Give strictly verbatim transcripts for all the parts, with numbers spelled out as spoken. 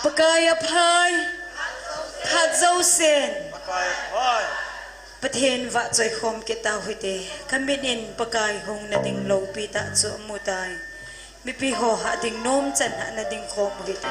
Pakai aphai. Khat jousen. Pakai aphai. Pathen vahchoi khom kit tauhite. Kamit in Pakai hung nading loupi tah chu amutai. Mipi ho hah ding nom chan hah nading khom uhite.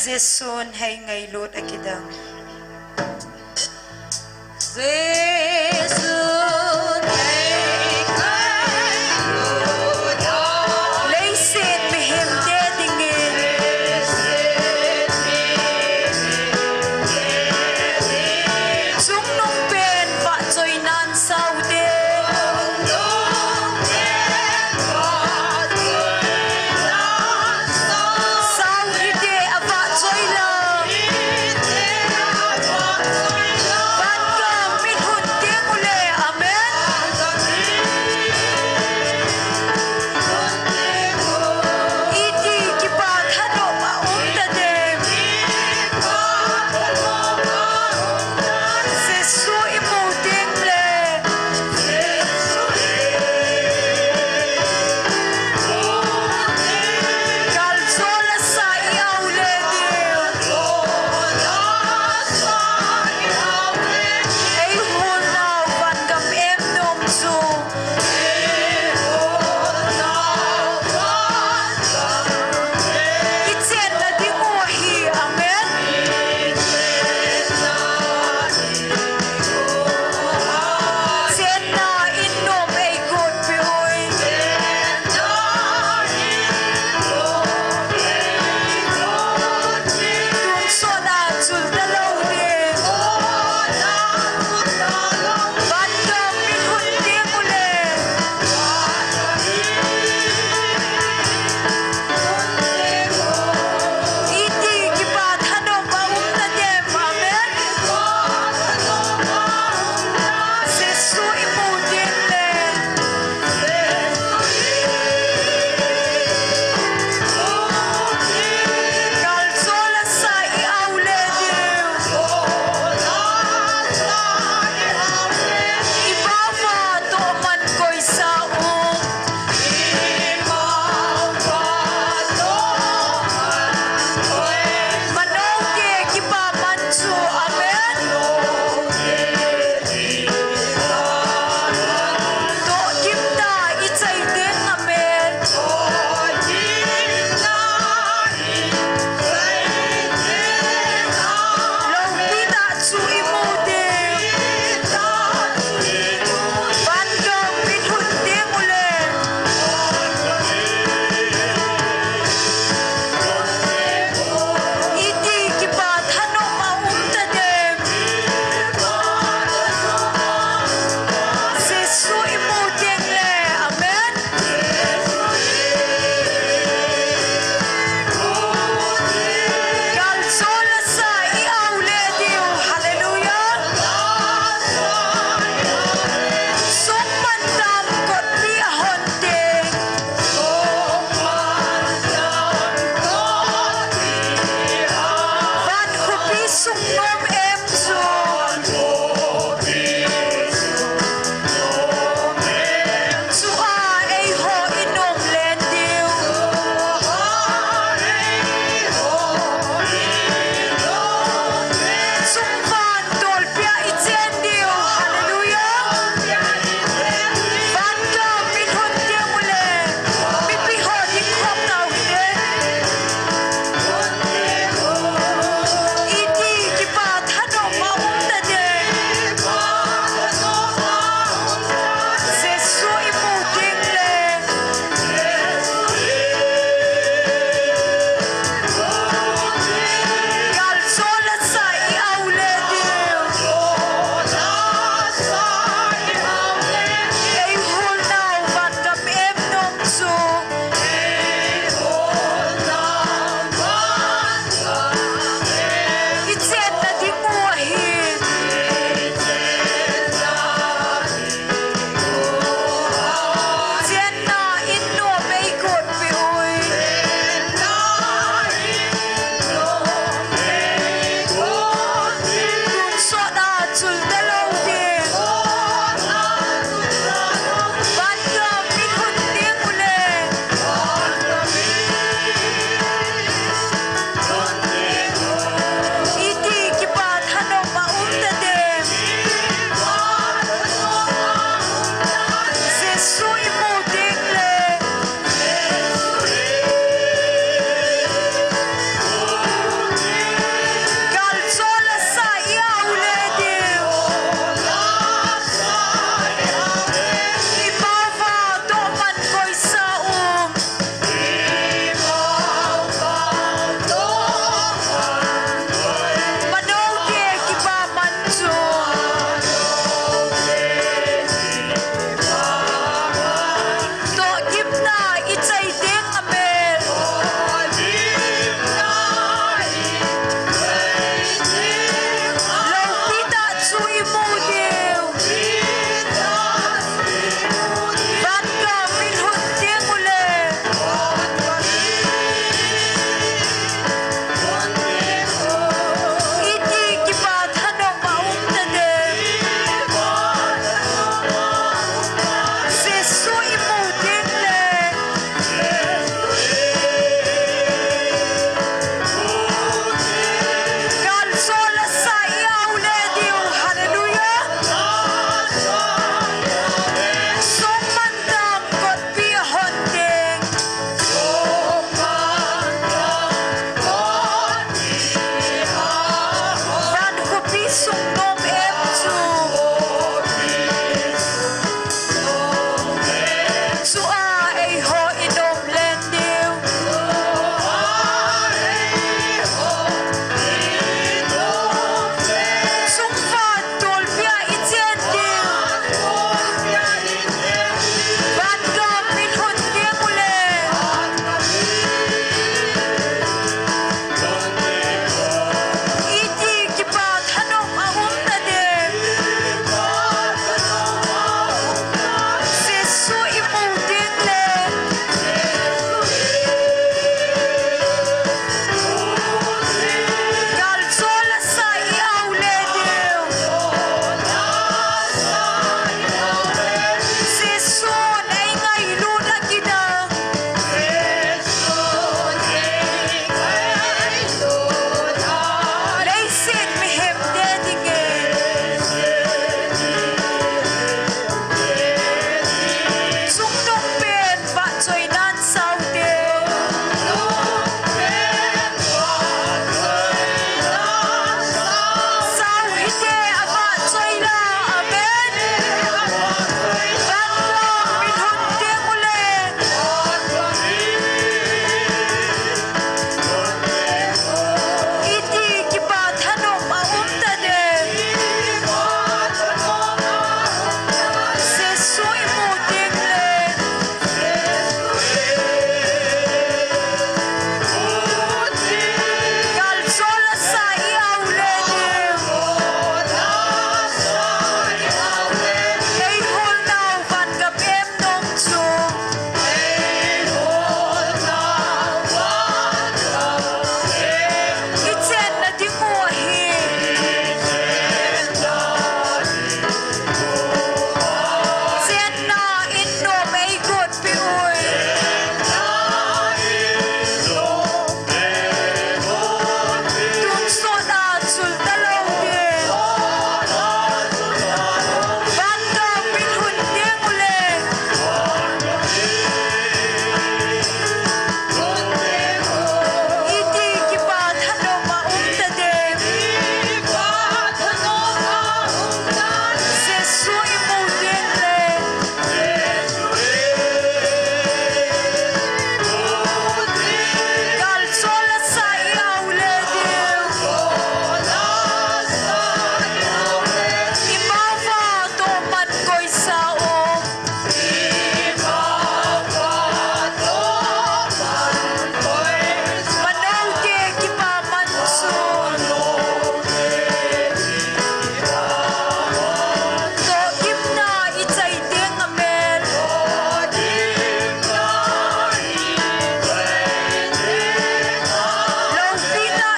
Jesun hei ngailut akidang. Jesun hei ngailut a. Leiset mihemte dingin. Chungnung pen vahchoinan sao te. Sao hite avahchoi la. Vangam mithun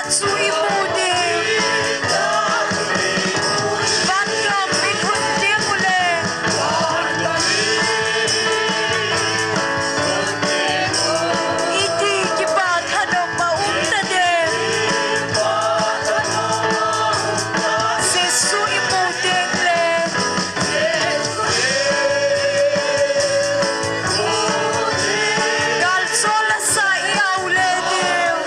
Chu imu diu. Vangam ilhun teng uleh, iti kipa thanopna um tadem. Jesu imu teng leh, gal chol a sa i au le diu.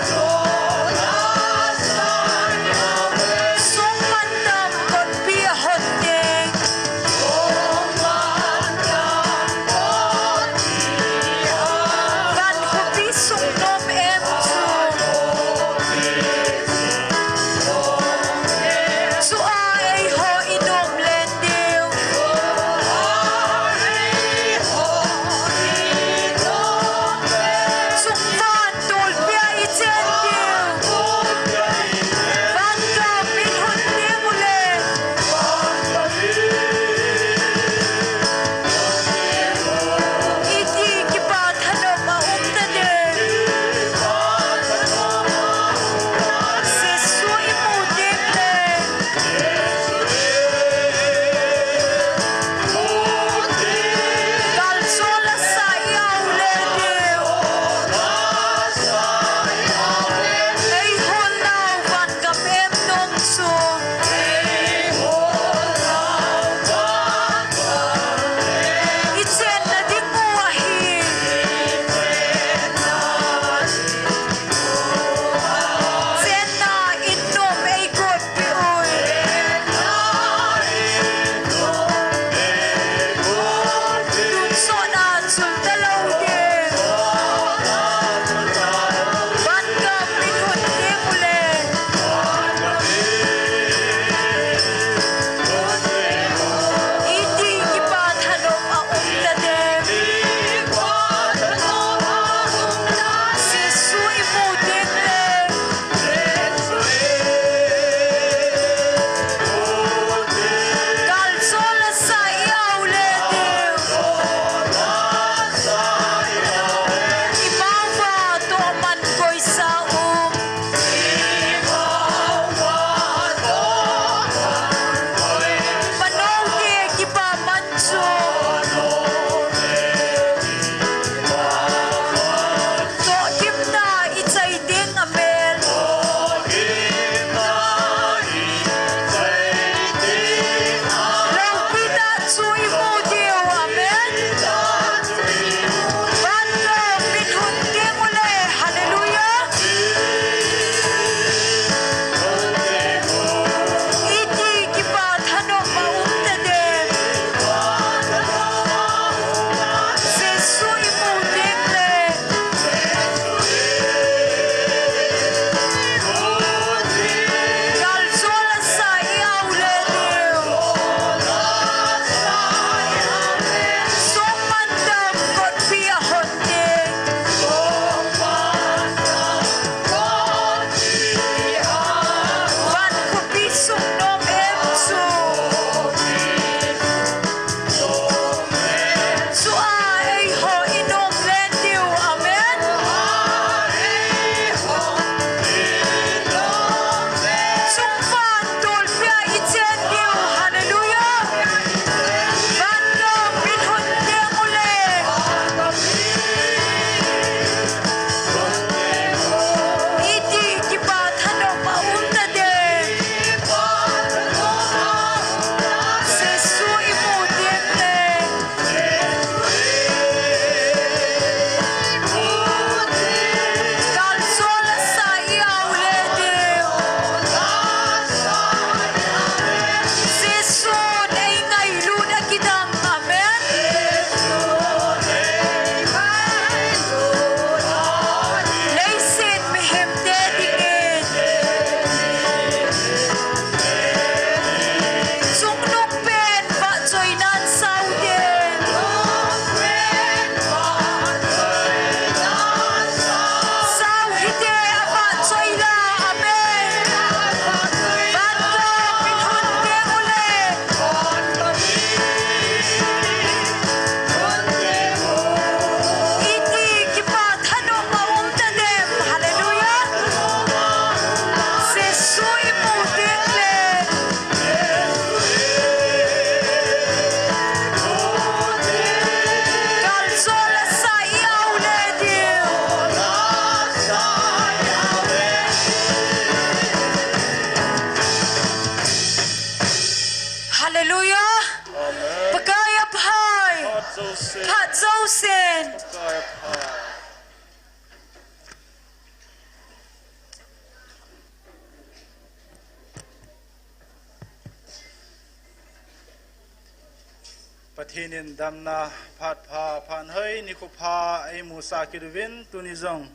Pathen in damna phat pha, phat hoi, nikho pha eimusah kit uvin, tuni jong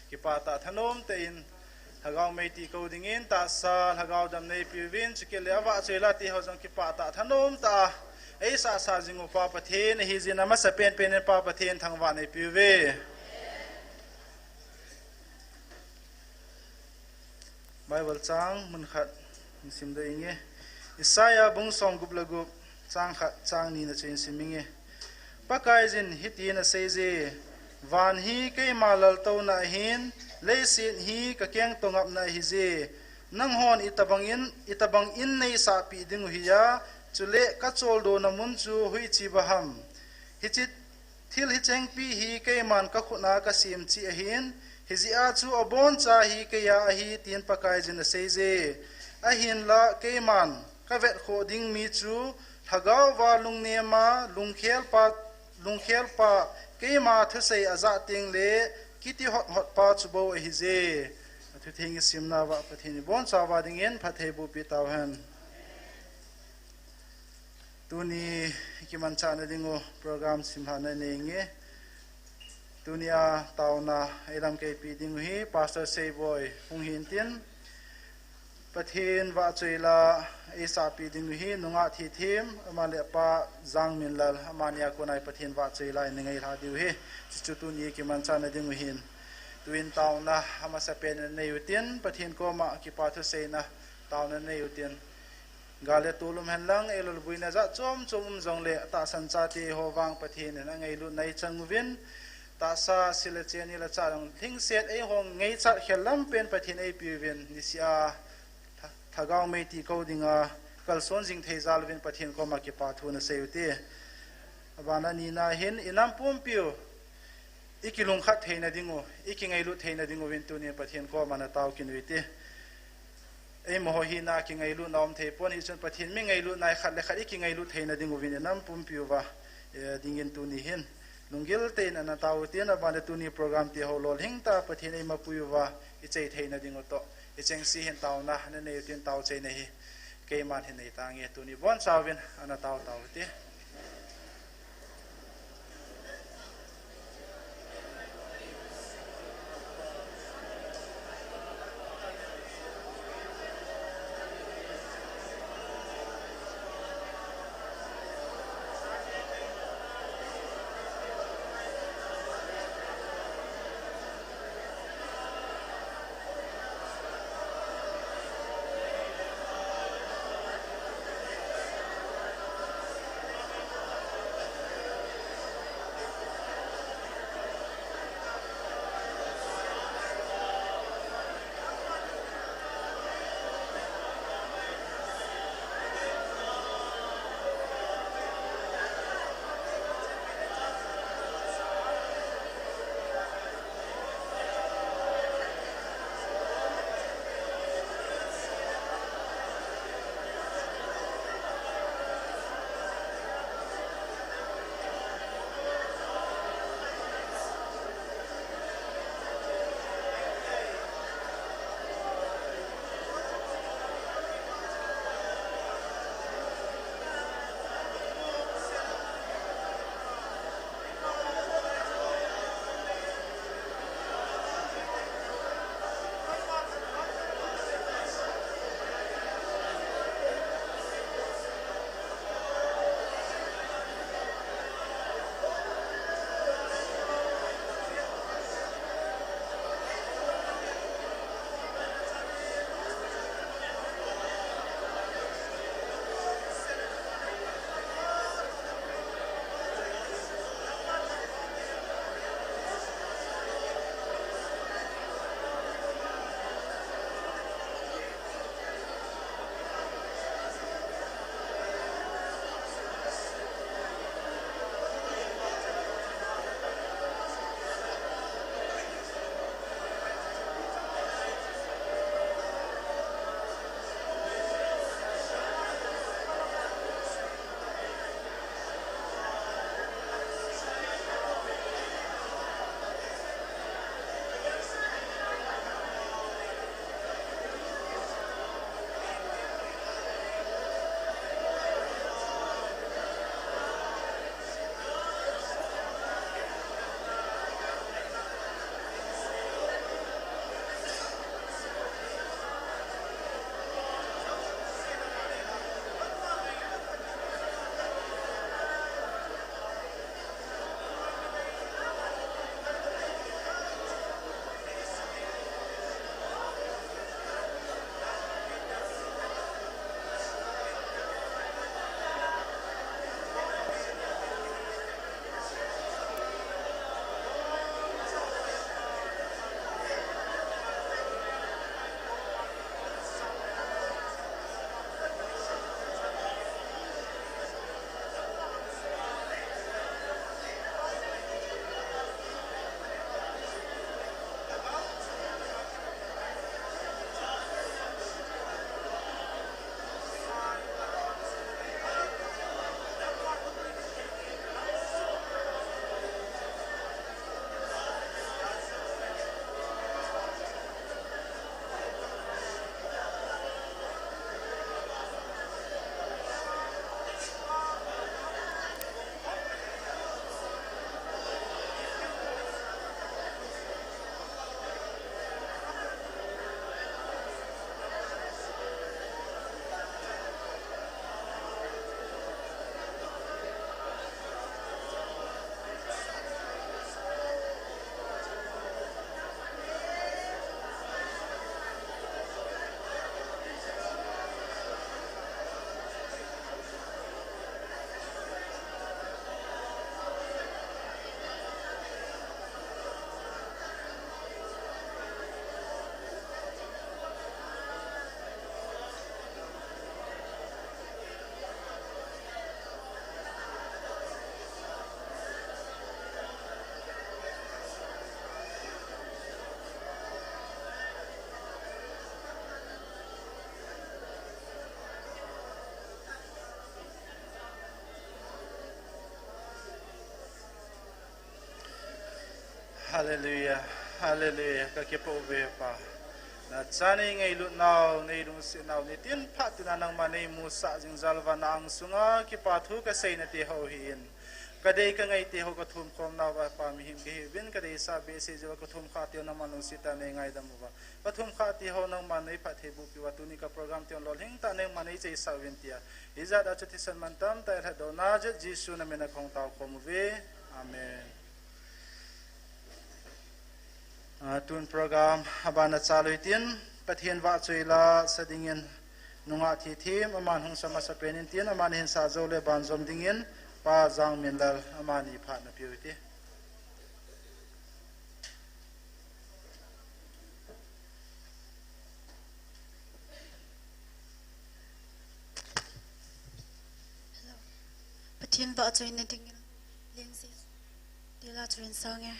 kipah tah thanom tah in Lhagao mei ti kou dingin tahsa Lhagao damna eipe uvin, chukit le avahchoi la ti ho jong kipah tah thanom tah a eisahsah jing u Pa Pathen ahi jeh in, amasapen pen in Pa Pathen thangvahna eipe uve. Bible chang mun khat hin simdoh inge. Isaiah bung somgup le gup, chang khat, chang ni na chu hin sim inge. Pakaiyin hitin aseiye, Van hi keima laltouna ahin, leiset hi kakengto ngapna ahije. Nanghon itobang in, itobang in neisahpeh ding u hiya, chule kacholdo na mun chu hoiche uva ham? Hiche thil hichengpi hi keiman kakhut a kasem cheh ahin, hijeh a chu aboncha hi keiya ahi, tin Pakaiyin aseiye. Ahinla keiman kavetkhoh ding mi chu lhagao va lungnem a, lungkhel pa, lungkhel pa, keima thusei ajah teng le kiti hothot pa chu bou ahije. Athutheng isimna uva Pathen in iboncha uva dingin phatthei bohpeh tauhen. Tuni kimanchahna ding u program simlhahna nei inge. Tunia taona eilamkaipi ding u hi Pastor Seiboi hung hintin, Pathen vahchoi la eisahpeh ding u hi nungah Thithem, ama le apa Jangminlal, amani a kona Pathen vahchoi la eina ngailha diu hi. Chuchu tuni kimanchahna ding u hin. Tuin taona amasapen in nei utin, Pathen koma kipa thuseina taona nei utin. Gal le tol um henlang, eilolbuina jat chom chom um jongle, atahsan chate ho vang Pathen in angailutna eichang uvin, tahsa sil le chen ni le chah jong lhingset eiho ngaichat khel lampen Pathen eipe uvin, niseh a lha-, lhagao mei ti kou dinga kalson jing thei jal uvin Pathen koma kipa thu nasei ute. Abana nina hin inam pumpiu ikilungkhat theina ding u, ikingailut theina ding uvin tunin Pathen koma natao kit u hite. Eimaho hina kingailutna um thei pon, hichun Pathen mi ngailutna khat le khat ikingailut theina ding uvin inam pumpiuva, eh, dingin tuni hin lunggil tah in ana tao utin, abana tuni program ti ho lolhing tah Pathen eimapui uva ichai theina ding u toh, ichengse hin taona nanei utin taochaina hi keiman hin nei tange, tuni bonchauvin ana tao tao ute. Hallelujah, hallelujah, ka kipa uve Pa. Na cha nei ngailut nau, nei lungset nau, nitin phat tina nangma nei musah jing jal uva na angsunga kipa thu ka seina ti ho hi in. Ka dei ka ngai ti ho ka thum khom nau va Pa mihem ka hi uvin ka deisah behseh jeh uva ka thum kha ti ho nangma lungset a nei ngaidam uva. Ka thum kha ti ho nangma nei phat thei bu pi uva tuni ka program ti ho lolhing ta nangma nei cheisah uvin tia. Ijat a chu thisan mantam ta i lhat dona jeh Jesu na min a ka hung tao khom uve. Amen. Ah, tun program abana chalu hitin, Pathen vahchoi la sa dingin nungah thithem, aman hung sa masa pen in tin, aman hin sa jou le banjom dingin, Pa Jangminlal, amani phat na piu hite. Pathen vahchoina dingin, Lengse. Tila chuin sang e.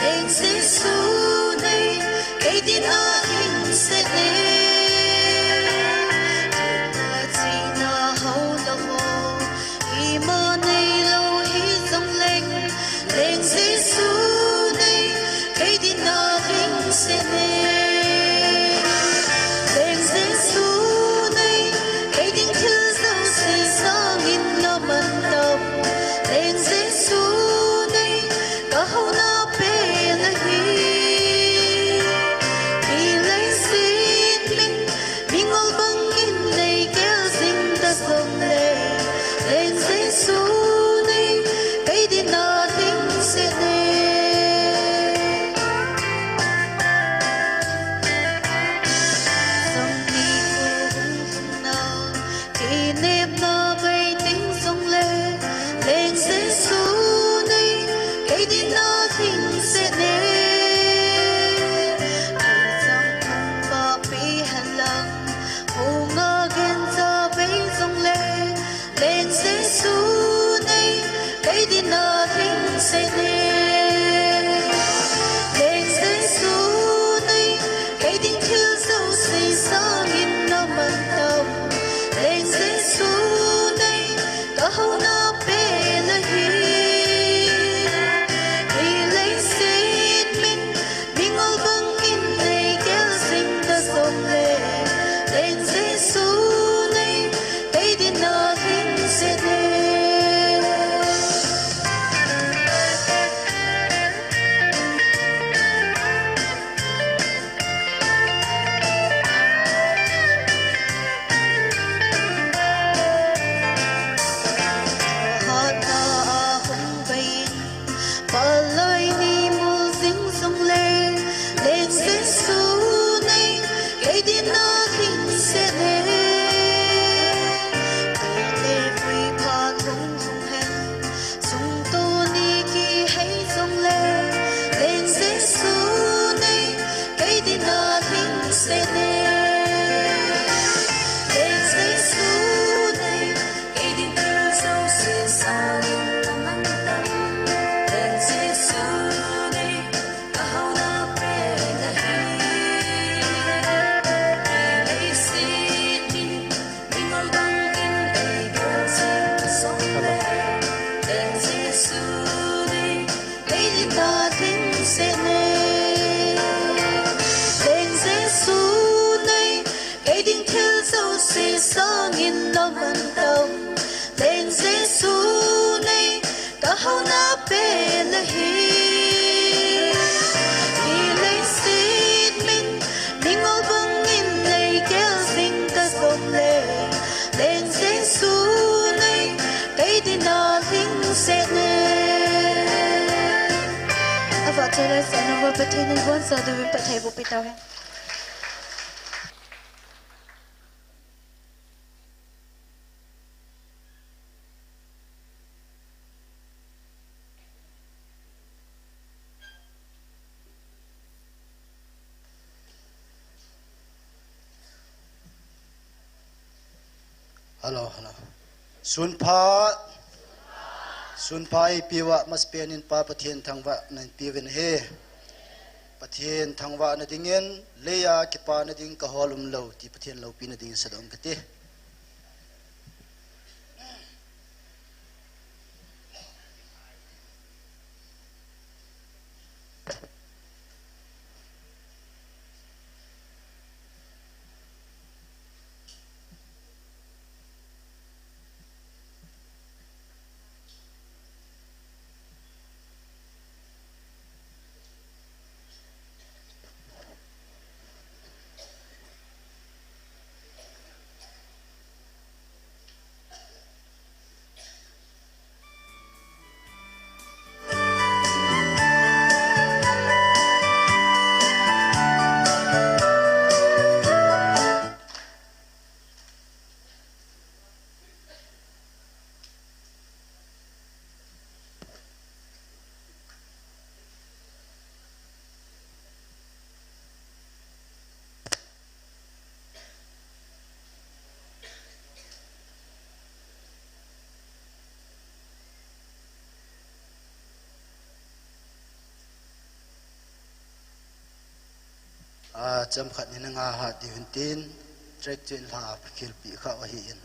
Leng Jesu nei, kei dinga lhingset e. Thina china hou lou ho, ima neilou hijongleng, Leng Jesu nei, kei dinga lhingset e. Leng Jesu nei, kei ding thil jouse sangin na mantam. Leng Jesu nei, ka houna pen ahi. Hi leiset min, mingol bangin nei gel jing ta jongle, Leng Jesu nei, kei dinga lhingset e. Jong ni ko hung lhung na, kinepna bei ding jongle, Leng Jesu nei, kei dinga lhingset e. Thusam thangvah pi henlang, hung a gencha bei jongle, Leng Jesu nei, kei dinga lhingset e. Leng Jesu nei, kei ding thil jouse sangin na mantam. Leng Jesu nei, ka houna pen ahi. Hi leiset min, mingol bangin nei gel jing ta jongle, Leng Jesu nei, kei dinga lhingset e. Hatna a hung bei in, palai ni mul jing jongle, Leng Jesu nei, kei dinga lhingset e. Kei le vui phat hung lhung hen, sungto ni kihei jongle, Leng Jesu nei, kei dinga lhingset e. Leng Jesu nei, kei ding thil jouse sangin na mantam. Leng Jesu nei, ka houna pen ahi. Hi leiset min, mingol bangin nei gel jing ta jongle, Leng Jesu nei, kei dinga lhingset e. Leng Jesu nei, kei ding thil jouse sangin na mantam. Leng Jesu nei, ka houna pen ahi. Hi leiset min, mingol bangin nei gel jing ta jongle, Leng Jesu nei, kei dinga lhingset e. Avahchoi la sa nau va Pathen in boncha diuvin phatthei boh pi tauhen. Hello, hello. Sunpha, sunpha eipeuva masapen in Pa Pathen thangvahna in peuvin ahi. Pathen thangvahna dingin, leiya kipana ding kahol umlou, ti Pathen loupina dingin sadong kati. A, chomkhat ni na nga hat diu hin tin, track chu in lha a khelpi kha ahi in.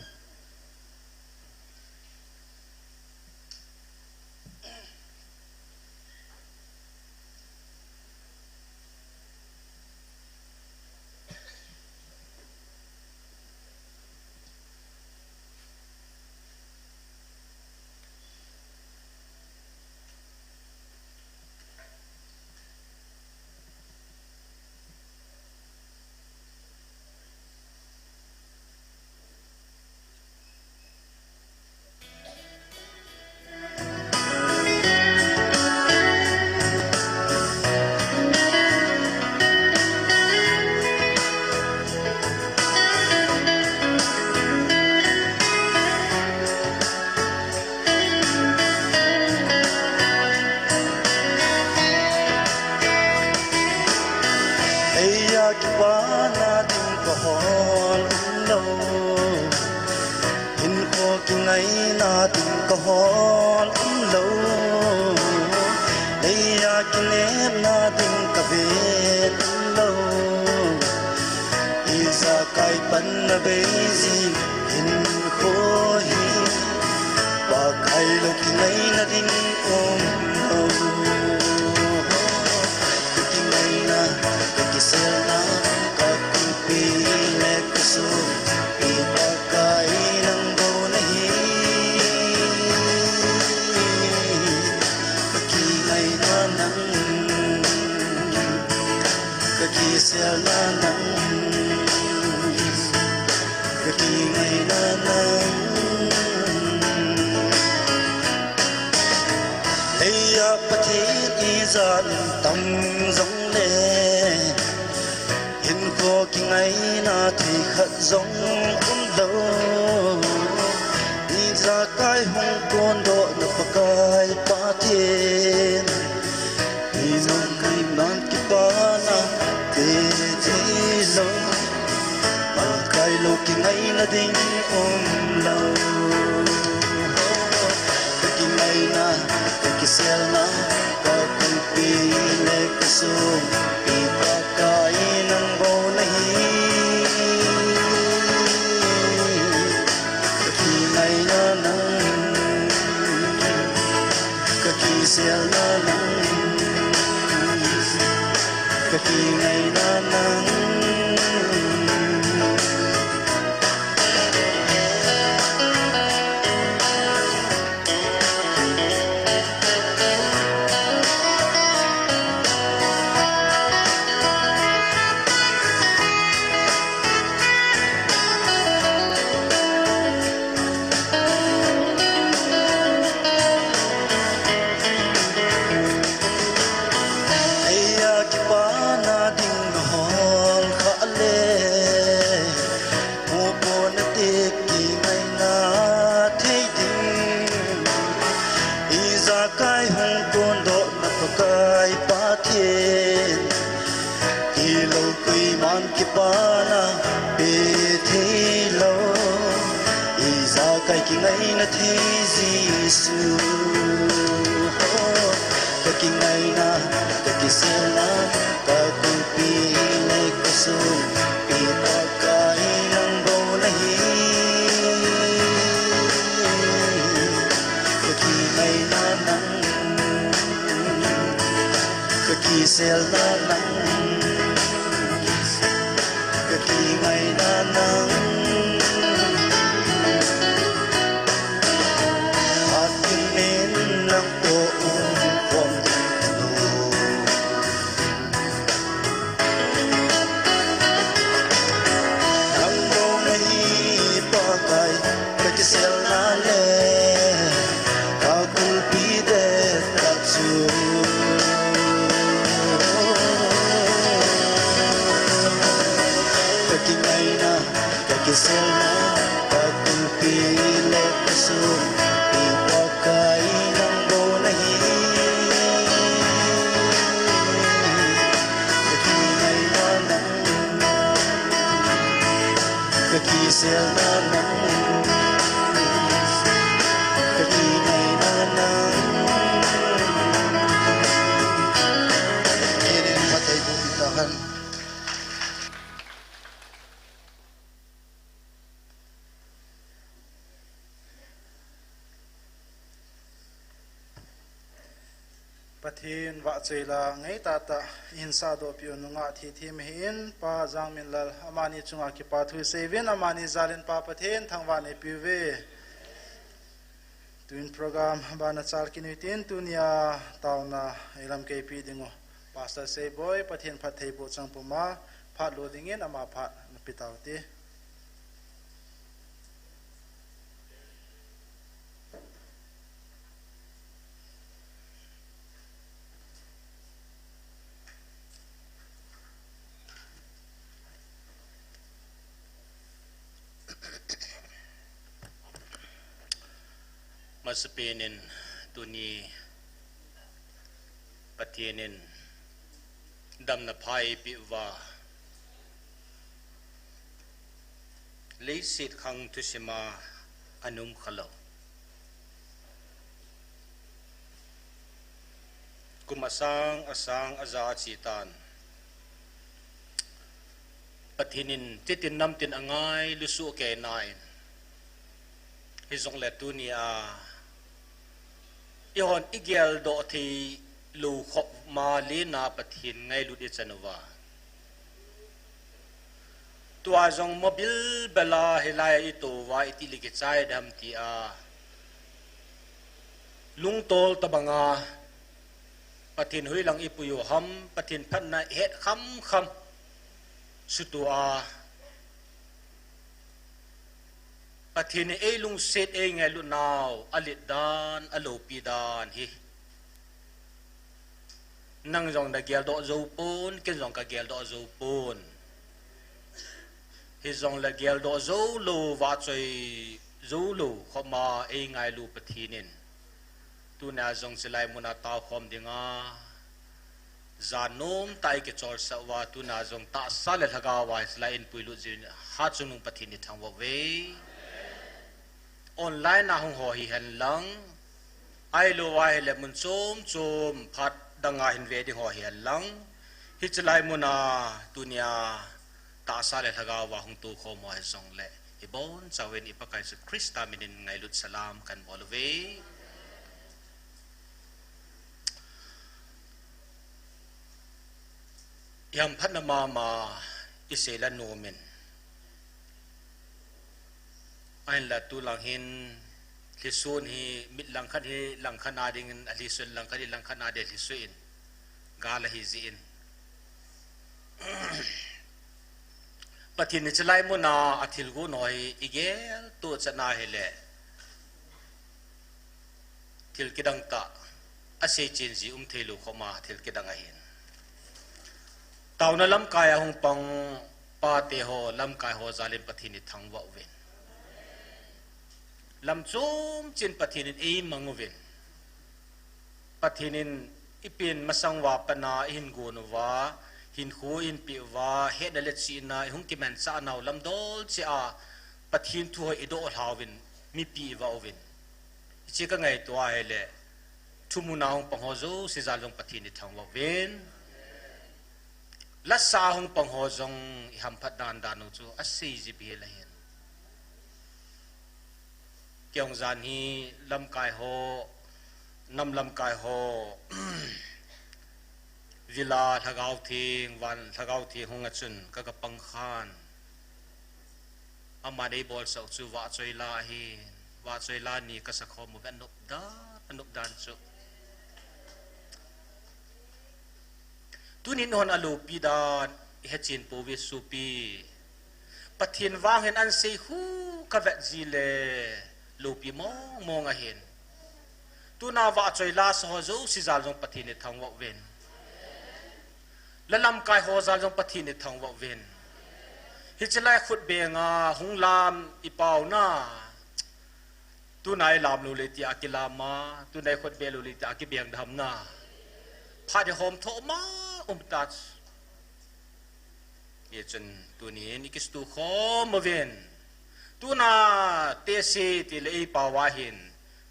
Leiya kipana ding kahol umlou, hinkho kingaina ding kahol umlou, leiya kinepna ding kaven umlou. Ijakai panna bei jing hinkho hi, pakai lou kingaina ding umlou. Ka kingaina, ka kiselna, ka kumpi le ka sum, i Pakai nang bou nahi. Ka kingaina nang, ka kiselna nang, ka kingaina nang. Leiya Pathen ijat tam jongle, hinkho kingaina thei khat jong umlou. Ijakai hung kondohna Pakai Pathen, ijakai man kipana pe theilou, pakai lou kingaina ding umlou. Ka kingaina, ka kiselna, ka kumpi le ka sum, i Pakai nang bou nahi. Ka kingaina nang, ka kiselna nang, ka kingaina nang. Leiya kipana ding nahol khah le, mupona te kingaina thei ding. Ijakai hung kondohna Pakai Pathen, hilou koiman kipana pe theilou. I Pakai kingaina thei Jesu, ho, ka kingaina, ka kiselna, ka kulpi le ka sumpi Pakai nang bou nahi. Ka kingaina nang, ka kiselna nang, ka kingaina nang. Atin in nang toh um khom ding kanu. Nang bou nahi Pakai, ka kiselna le ka kulpi dettah chu. Ka kingaina, ka kiselna, ka kulpi le ka sumpi Pakai nang bou nahi. Ka kingaina nang, ka kiselna nang, ka kingaina nang. Pathen in phattheiboh peh tahen. Pathen vahchoi la ngeitah tah in sahdoh peh u nungah thithem ahin, Pa Jangminlal, amani chunga kipa thu isei uvin, amani jal in Pa Pathen thangvah neipeh uve. Tun program abana chal kit u hitin, tunia taona ilam keipi ding u Pastor Seiboi, Pathen phattheiboh chang puma phat lo dingin ama phat napeh tau hite. Masapen in tuni Pathen in damna pha eipeh uva, leiset khang thusim a ana um khalou. Kum asang, asang, aja ache tan. Pathen in chitin namtin angailu soh kei nan. Hijongle tunia eihon igeldoh theilou khop ma lena Pathen ngailut ichan uva. Tua jong mobil bela hilai a itouva itile kichai dem tia lungtol tobanga Pathen hoilang ipui u ham, Pathen phatna ihet khamkham sutua Pathen in eilungset eingailut nau alet dan, aloupi dan hi nang jong nageldoh jou pon, ken jong kageldoh jou pon. Hijongle geldoh joulou, vahchoi joulou khop ma eingailu Pathen in tunia jong chulai muna taokhom dinga jan nomtah a ikicholsah uva, tunia jong tahsa le lhagao a chulai eipuilut jeh in hatchungnung Pathen ithangvah uve. Online a hung ho hihen lang, ahilouva ahile mun chom chom phat danga hin ve ding ho hihen lang, hiche lai muna tunia tahsa le lhagao a hung toukhom ho hijongle, ibonchauvin i Pakai Jesu Christa minin ngailut salam kahin bol uve. Ihamphatna mama isei la nomin, ahinla tulang hin lhisun hi mit langkhat hi langkhat a dingin alhisun, langkhat hi langkhat a ding alhisuh in, gal ahi jeh in, Pathen in chulai muna athilgon ho hi igeltoh chan ahile, thil kidang tah, aseichen ji um theilou khop ma thil kidang ahin. Taona lamkai a hung pang pate ho, lamkai ho jal in Pathen ithangvah uvin. Lam chom cheh in Pathen in eimang uvin. Pathen in ipen masang uva pat a ihin gon uva, hinkho eihin peh uva, hetna le chihna ihung kimanchah nau lamdol cheh a Pathen thu ho idoh lhauvin, mipi i vah uvin. Hiche ka ngaito ahile, thumun a hung pang ho jouse jal jong Pathen in thangvah uvin. Lasa hung pang ho jong i hamphat dan dan u chu asei jep hel ahin. Kei jong jan hi lamkai ho, nam lamkai ho, vila Lhagao Theng, van Lhagao Theng hung a chun ka, ka pang khan. Aman eibolsah u chu vahchoi la ahin, vahchoi la ni ka sakhom u ve, anop dan, anop dan chu. Tunin hon alopi dan i hechen pouve sopi. Pathen vang hin ahin sei khu ka vet ji le lopi mong mong ahin. Tuna vahchoi la sa ho jouse jal jong Pathen in thangvah uvin. La lamkai ho jal jong Pathen in thangvah uvin. Hiche lai khutbeng a hung lam i pau na. Tuna i lam lou le tia kilam a, tuna i khutbeng lou le tia kibeng dam na. Phat i hom tho ma um ta. Hichun tunin i kisto khom uvin. Tuna tehse ti le ei pau a hin.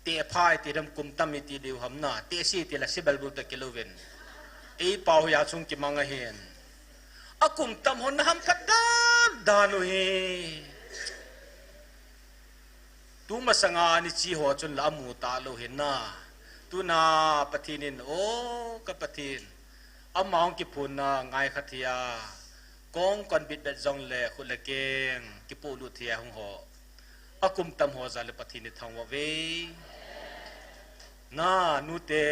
Tehphai ti dam kum tam i ti diu ham na. Tehse ti le sibel bul ta kilou vin. Ei pau hi achung kimang ahin. A kum tam hon na hamphat dan dan u hi. Tumasanga ni chi ho chun la amu talou hin na. Tuna Pathen in, o ka Pathen. Ama hung kiphun na ngai kha thei a. Kong kon bit bet jong le khut le keng. Kipolut thei a hung ho. A kum tam ho jal le Pathen in thangvah uve. Na, nute,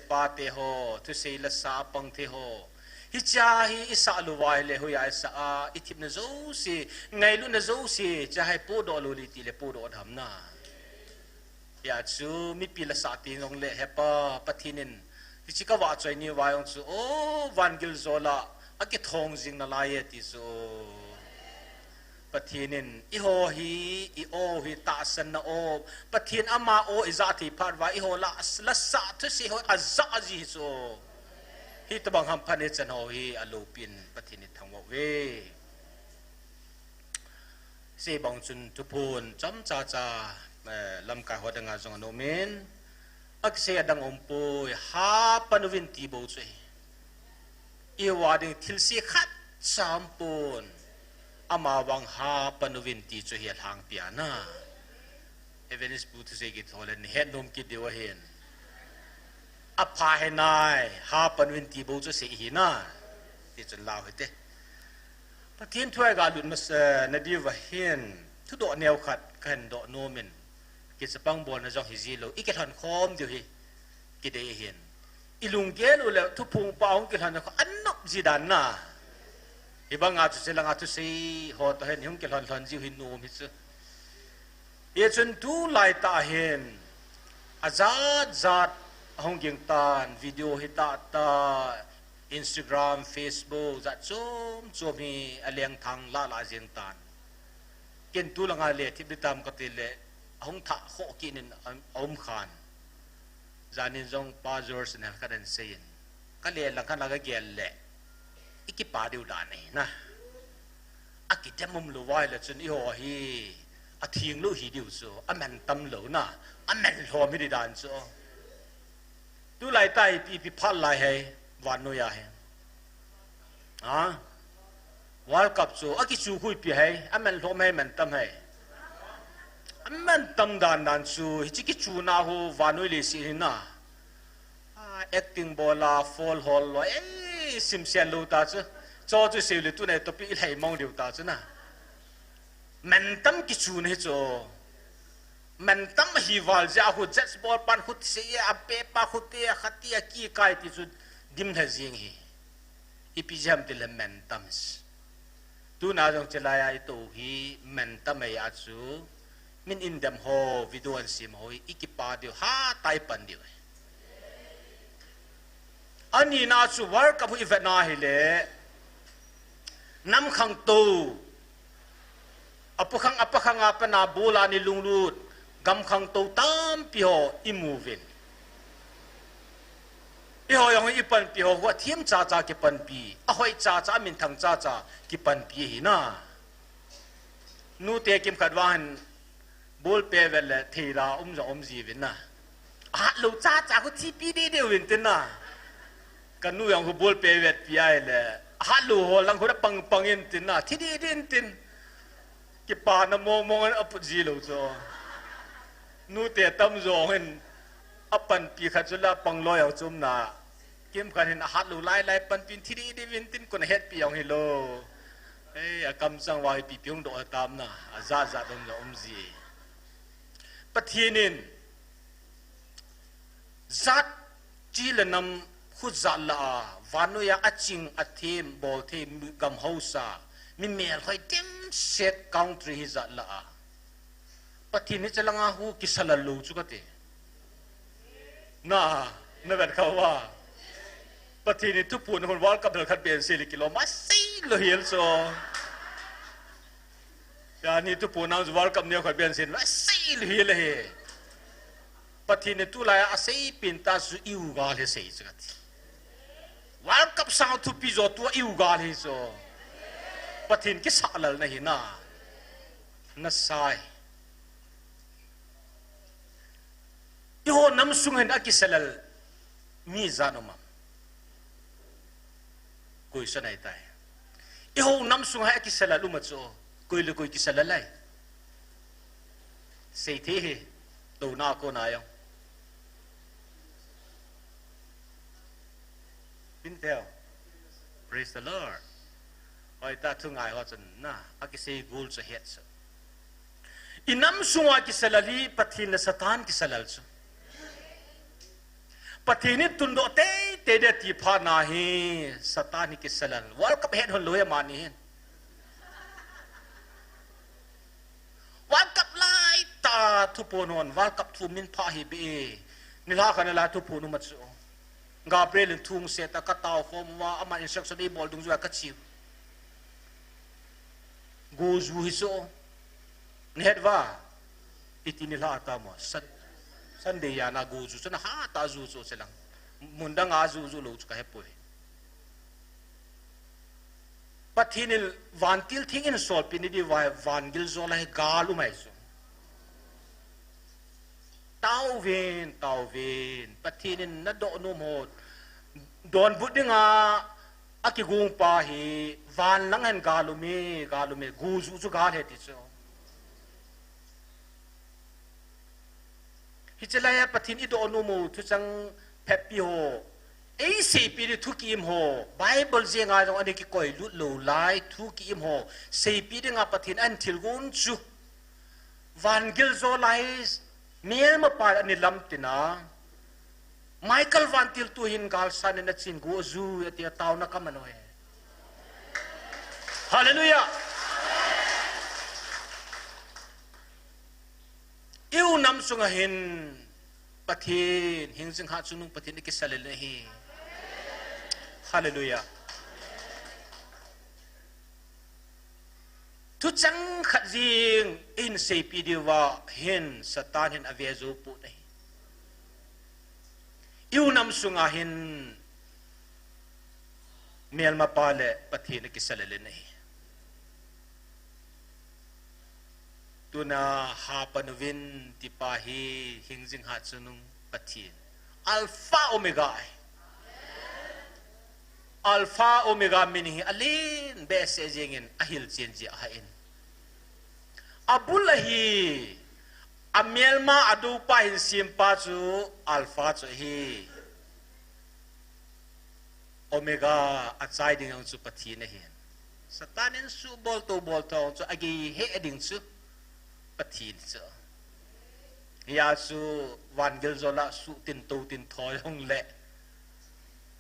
pate ho, thusei lasa pang thei ho. Hiche hi i sah lou uva ahile, hoiya i sah a, i themna jouse, ngailutna jouse, hiche hi podoh lou le ti le podoh dam na. Hia chu, mipi lasa ti jong le hepa, Pathen in, hiche ka vahchoi ni uva jong chu, o, van gil jol a, akithong jing nalai e ti chu. Pathen in, eiho hi, i o hi tahsan na o. Pathen ama o i ja thei phat uva, eiho la, lasa thusei ho a ja ji hi chu. Hitobang hamphat i chan ho hi alopi in Pathen in thangvah uve. Sei bang chun thuphon chomcha cha, eh, lamkai ho dang a jong anom in. Akisei adang um poi, hapan uvin ti bou chu ahi. I vah ding thilse khat cha um pon. Ama vang hapan uvin ti chu hi alhangpi a na. Evangelist pu thusei kit ho le ni het nom kit diu ahin. Apha hi nai, hapan uvin ti bou chu sei hi na. Ti chun lau hite. Pathen thu a i galut masa, eh, na diu va hin. Thudoh neo khat kahin doh nom in. Kichapang bolna jong hi ji lou. I kilhon khom diu hi. Kidei ahin. I lunggel u le thuphong pa hung kilhon kha anop ji dan na. Hibang a chu chelang a thusei ho toh hin hung kilhon lhon jiu hi nom hi chu. Hichun tulai tah hin. Ajat jat ahung ging tan, video hi tah tah, Instagram, Facebook, jat chom chom hi aleng thang la la jing tan. Ken tulang a le thip di tam kati le, ahung thah khoh kit in a, aum khan. Janin jong Pa George in helkhat ahin seiyin. Ka le lang khan la ka gel le. I kipa diu dan ahi na. Akidem um lou vai le chun eiho hi. Atheng lou hi diu chu. Aman tam lou na. Aman lhom hi di dan chu. Tulai tah ipi ipi phat lai hei. Vannoi a hi. Ha? World Cup chu akichu khu ipi hei, aman lhom hei, man tam hei. Aman tam dan dan chu, hiche kichuna hu, vannoi leiset hi na. Ah, acting bol a, fall hol lo, eh, simsen lou ta chu. Cho chu sei le tu nei topi i lhai mong diu ta chu na. Man tam kichuna hi chu. Man tam hi val ja hu, judge bol pan khu ti sei, a pe pa khu ti, a khat ti, a ki kai ti chu dim lha jing hi. Ipi jam ti le man tam si. Tuna jong chelai a i to hi man tam ei a chu. Min in dem ho, video an sim ho, i kipa diu, ha tai pan diu. Ani na chu World Cup hu i vet na hi le. Nam khang to. Apakhang, apakhang a pana bula ni lunglut, gam khang to tampi ho i mu vin. Eiho jong i panpi ho, hua thim cha cha kipanpi, ahoi cha cha, amin thang cha cha kipanpi hi na. Nute kimkhat vang hin, Ball pe vet le theira um jong um jiuvin na. Ahat lou chacha khu thipi deh deh uvin tin na. Kanu jong khu ball pe vetpi ahile, ahat lou ho lang khu apang pang in tin na, thi deh deh in tin. Kipana mong mong in aput ji lou chu. Nute tamjo hin apanpi khat chu la pang loi jong chu um na. Kimkhat hin ahat lou lai lai panpi in thi deh deh uvin tin, koin ahetpi jong hilou. Ei, akamchang uva ipi pi hung doh tam na, ajat jat um jong um ji. Pathen in jat chi le nam khu jat lah a, vannoiya aching athem bol thei mi gam haosa, mi melhoi dimset country hi jat lah a, Pathen hiche langa khu kisa lal lou chu kati. Na, na vet kha uva. Pathen in thuphon hon World Cup hel khat beh in sei le kilom a sei lou hel chu. Jani thuphon a World Cup neo khat beh in sei lou hel hi. Pathen in tulai a asei pen tah chu iu gal hi sei chu kati. World Cup sang thupi jo tua iu gal hi chu. Pathen kisa lal na hi na. Na sai. Eiho nam sunga hin akisa lal mi ijat um am? Koi sa nai tai. Eiho nam sunga hin akisa lal um a chu. Koi le koi kisa lal lai. Sei thei hi. Touna kona jong. Pin teo. Praise the Lord. Hoi ta thu ngai ho chun na, akisei gol chu het chu. I nam sunga kisa lal hi Pathen le Satan kisa lal chu. Pathen in tundoh teitei ding ti phat na hi Satan hi kisa lal. World Cup het hon lou hi amani hin. World Cup lai tah thuphon hon, World Cup thu min pha hi be e. Nilhah khat nilai thuphon um a chu. Gabriel in thu hung sei ta, ka tao khom uva, ama instruction eibol dungjuia ka cheu. Goju hi chu. Nahet uva. Iti nilhah a tam o. Sun-, Sunday a na goju chu nahat a ju chu che lang. Mun dang a ju ju lou chu ka hepoi. Pathen in vantil theng in solpeh na diuva van gil jo lai gal um ahi chu. Taovin, taovin, Pathen in nadoh nom ho donbut dinga akigong pa hi van lang hin gal um e, gal um e, goju chu gal ahi ti chu. Hiche laiya Pathen idoh nom u thuchang phatpi ho, eiseipeh ding thu ki-im ho, Bible jenga jong ana kikoi lut lou lai thu ki-im ho seipeh dinga Pathen in ahin thilgon chu. Van gil jo lai melmapa ana lam tina. Michael vantil tu hin galsat in achen go aju ati a, taona kaman uve. Hallelujah. I-u nam sunga hin Pathen, hingjing hatchungnung Pathen ikisa lel ahi. Hallelujah. Thuchang khat jeng in seipeh diuva hin Satan hin ave jou pon ahi. I-u nam sunga hin melmapa le Pathen ikisa lel in ahi. Tuna hapan uvin tipa hi hingjing hatchungnung Pathen. Alpha Omega ahi. Alpha Omega min hi alen behseh jengin ahilchen jeh ahin. Abul ahi, amelma adoupa hin sempa chu Alpha chu ahi. Omega achai ding jong chu Pathen ahin. Satan in suhbol toubol tho jong chu agei heh ding chu Pathen chu. Hia chu van gil jo lah suh tin tou tin thoi hung le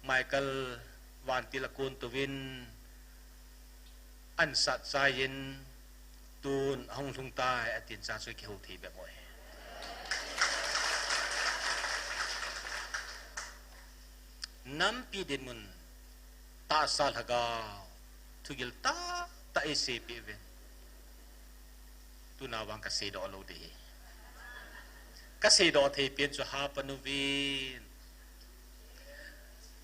Michael vantil akon touvin ansat chaiyin tun ahung lhung tai atin cha chu kihou thei bep uve. Nampi dinmun tahsa lhagao thugil tahtah eiseipeh uvin. Tuna vang kaseidoh lou ding ahi. Kaseidoh thei pen chu hapan uvin.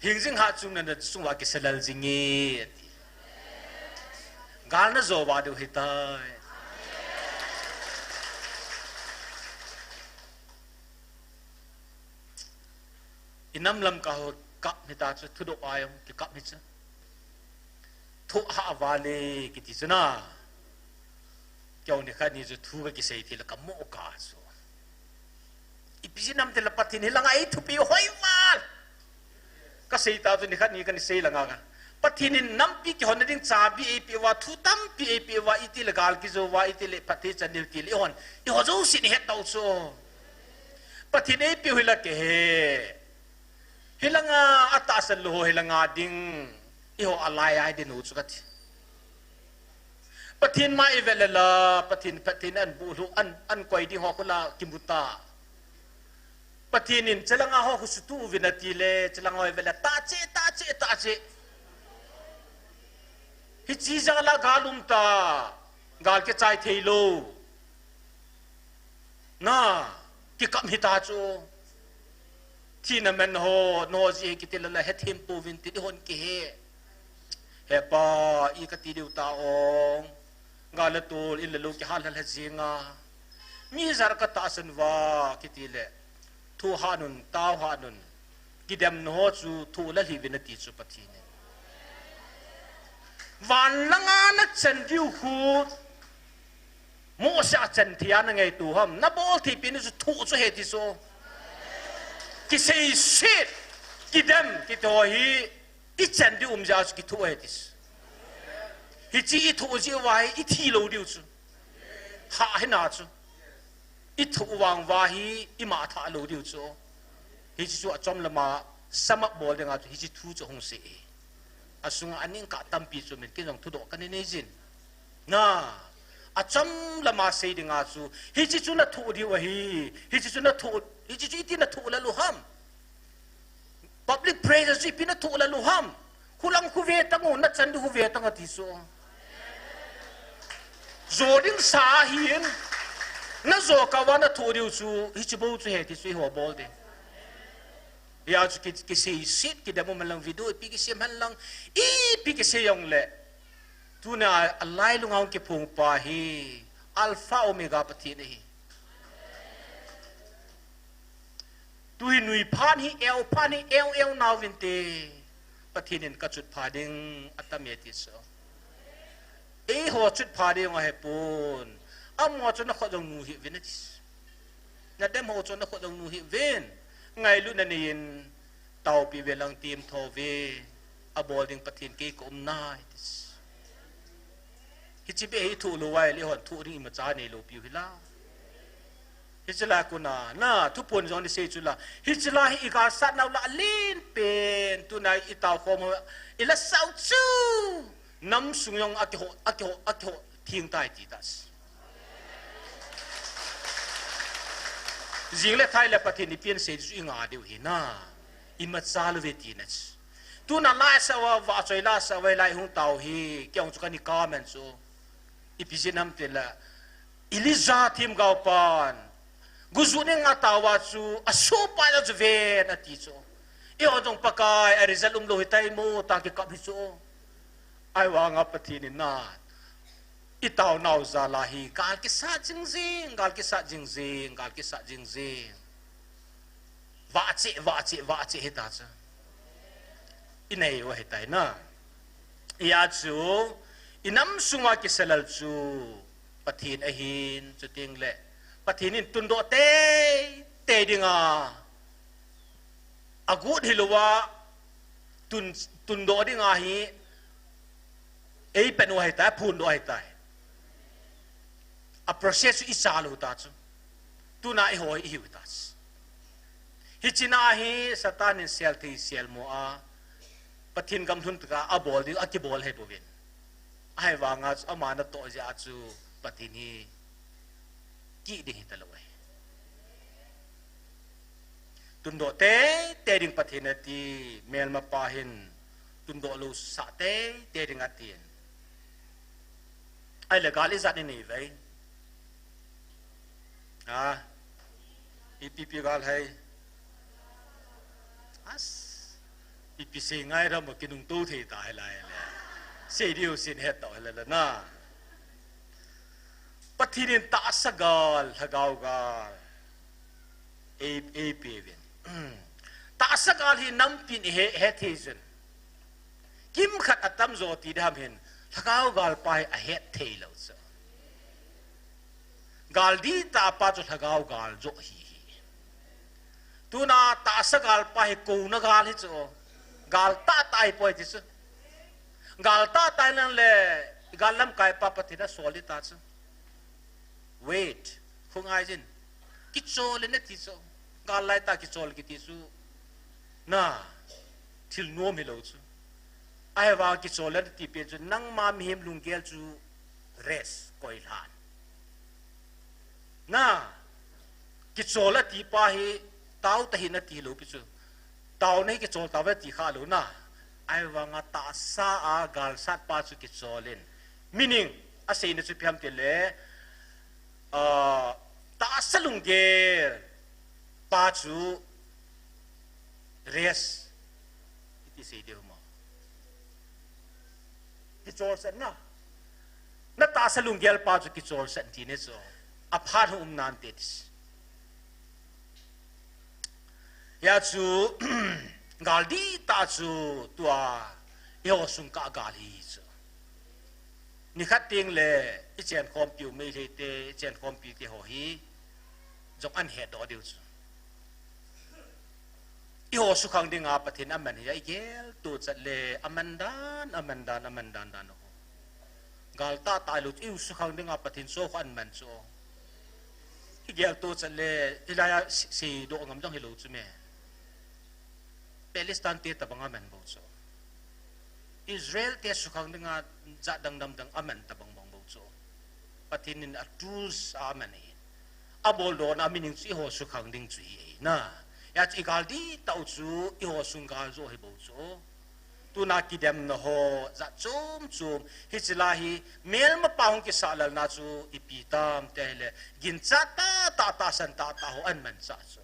Hingjing hatchungnung na sunguva kisa lel jing e ati. Gal najo uva diu ahitai. Inam lam ka ho kap hita chu, thudoh a jong kikap hi chu. Thoh hah vale kiti chu na. Kei nikhat ni chu thu kakisei thei le kamo ka chu. Ipi jeh ham itile Pathen hi langa eithupi hoi val. Kasei ta chu nikhat ni kahin sei langa ka. Pathen in nampi kihonna ding chabi eipeh uva, thu tampi eipeh uva, itile gal kijou uva, itile phatthei chan diu tile ihon. Eiho jouse ihet tau chu. Pathen eipeh u hi la kihe. Hilanga atahsan lou ho hilanga ding. Eiho alai ai ding u chu kati. Pathen ma ivet le la, Pathen, Pathen in ahin bulhu, ahin, ahin koi ding ho khu la kimu ta. Pathen in chelanga ho khu sutu uvin atile, chelanga ho ivet le, tah cheh, tah cheh, tah cheh. Hiche jeh a la gal um ta, gal kichai thei lou. Na, kikap hita chu. Thina man ho, nangho jeh hi kiti le la hethem pouvin tin eihon kihe. He Pa, i kati diu ta ong. Gal le tol, in le lou kihal hal he jinga. Mi jar katahsan uva, kiti le. Thoh hah un, tao hah un. Kidemna ho chu thoh lal hih uvin ati chu Pathen in. Van langa nachan diu khu. Mose a chan thei a nangaito ham. Nabol thei pen chu thoh chu ahi ti chu. Kiseiset, kidem, kiti ho hi, ichan diu um jeh a chu kithoh ahi ti chu. Hiche ithoh jeh uva hi ithi lou diu chu. Hah hina chu. Ithoh vang uva hi ima thah lou diu chu. Hiche chu achom lama sum up bol dinga chu hiche thu chu hung sei e. Asunga aning kah tampi chu min kin jong thudoh kahin nei jin. Na, achom lama sei dinga chu, hiche chu nathoh diu ahi, hiche chu nathoh, hiche chu iti nathoh lal u ham. Public praise chu ipi nathoh lal u ham. Khulang khu ve tang u, nachan diu khu ve tang ati chu. Jo ding sa ahin, najo kah uva nathoh diu chu, hiche bou chu ahi ti chu eiho bol ding. Hijeh a chu ki, kiseiset, kidem um hen lang, video ipi kisem hen lang, ipi kisei jong le. Tuna a lailunga hung kiphong pa hi Alpha Omega Pathen ahi. Tu hi nui phat hi, eu phat hi, eu, eu nau vin te. Pathen in kachut pha ding atam e ti chu. Eiho chut pha ding ahipon. Amaho chu nakhut jong nu hih uvin ati chu. Nadem ho chu nakhut jong nu hih uvin. Ngailutna neiyin taopi uve lang, temtho uve. Abol ding Pathen kei ka um nai ti chu. Hiche beh hi thoh lou uva ahile eihon thoh ding imacha neilou piu hi la. Hiche lai a kona, na, thuphon jong ni sei chu la. Hiche lai hi igal sat nau lah alen pen, tuna itao khom ho, ila sao chu. Nam sung jong akiho, akiho, akiho, theng tai ti ta. Jing le thai le Pathen ni pen sei chu inga diu hi na. Imacha lou ve ti na chu. Tuna lai sa uva, vahchoi la sa uva, lai hung tao hi, kei jong chu kani comment chu. Ipi jeh ham ti le, Elijah themgao pan. Guju ning a tao a chu, asohpa jong chu ven ati chu. Eiho jong Pakai, a result umlou hitai mo, tia kikap hi chu. Ahivanga Pathen in na. Itao nau jal a hi, gal kisat jing jing, gal kisat jing jing, gal kisat jing jing. Vahchoi, vahchoi, vahchoi hita chu. Inei u ahitai na. Hijeh a chu, inam sunga kisa lal chu Pathen ahin, chuteng le Pathen in tundoh tei, tei dinga. Agot hilouva, tun, tundoh dinga hi, eipen u ahitai, phondoh ahitai. A process chu icha lou ta chu. Tuna eiho ihiu ta chu. Hiche na hi Satan in sel thei sel mo a, Pathen gam lhun tah a abol ding, akibol ahi bouvin. Ahivanga chu ama natoh jeh a chu Pathen hi kih ding hita lou ahi. Tundoh tei, tei ding Pathen ati, melmapa hin, tundoh lou sah tei, tei ding atin. Ahile gal ijat inei uve. Ha? Ipi pi gal hai. As. Ipi sei ngai ram kinungto thei ta hilai le. Sei diu sin het tau hilai le na. Pathen in tahsa gal, lhagao gal. Ei, eipeuvin. Tahsa gal hi nampin ihet, het thei jin. Kimkhat atam jo ti dam hin, lhagao gal pa hi ahet thei lou chu. Gal dihtah pa chu lhagao gal jo hi hi. Tuna tahsa gal pa hi kouna gal hi chu. Gal tahtah hi poi ti chu. Gal tahtah hi nang le, gal lamkai pa Pathen asol ding ta chu. Wait, khungai jin. Kichol in ati chu. Gal laitah kichol kiti chu. Na, thil nom hilou chu. Ahivang kichol in ati pen chu. Nangma mihem lunggel chu rest koi lhan. Na, kichol ati pa hi, tao tahih in ati lou pi chu. Taona hi kichol tauve ti kha lou na. Ahivanga tahsa a galsat pa chu kichol in. Meaning, aseina chu ipi ham ti le, ah, tahsa lunggel pa chu rest. Iti sei diu mo. Kichol sat na. Na tahsa lunggel pa chu kichol sat ti ne chu. Aphat hung um nante ti. Hia chu, gal dihtah chu tua, eiho sung kah gal hi chu. Nikhat teng le, i chenkhompiu Meitei te, i chenkhompi te ho hi, jong ahin hedoh diu chu. Eiho sukhang dinga Pathen aman hi, i geltoh chat le, aman dan, aman dan, aman dan dan ho. Gal tahtah lou, eiho sukhang dinga Pathen chu kho aman chu. I geltoh chat le, hilai a se, sedoh ngam jong hilou chu me. Palestine te tabang aman bou chu. Israel te sukhang dinga jat dang dang dang aman tabang bang bou chu. Pathen in a tools a aman ahi. Aboldohna a meaning chu eiho sukhang ding chu hi ahi na. Hia chu i gal dihtah u chu eiho sung gal jo hi bou chu. Tuna kidemna ho jat chom chom. Hiche lai hi melmapa hung kisah lalna chu ipi tam ti le. Ginchat tahtah, tahsan tahtah ho ahin manchah chu.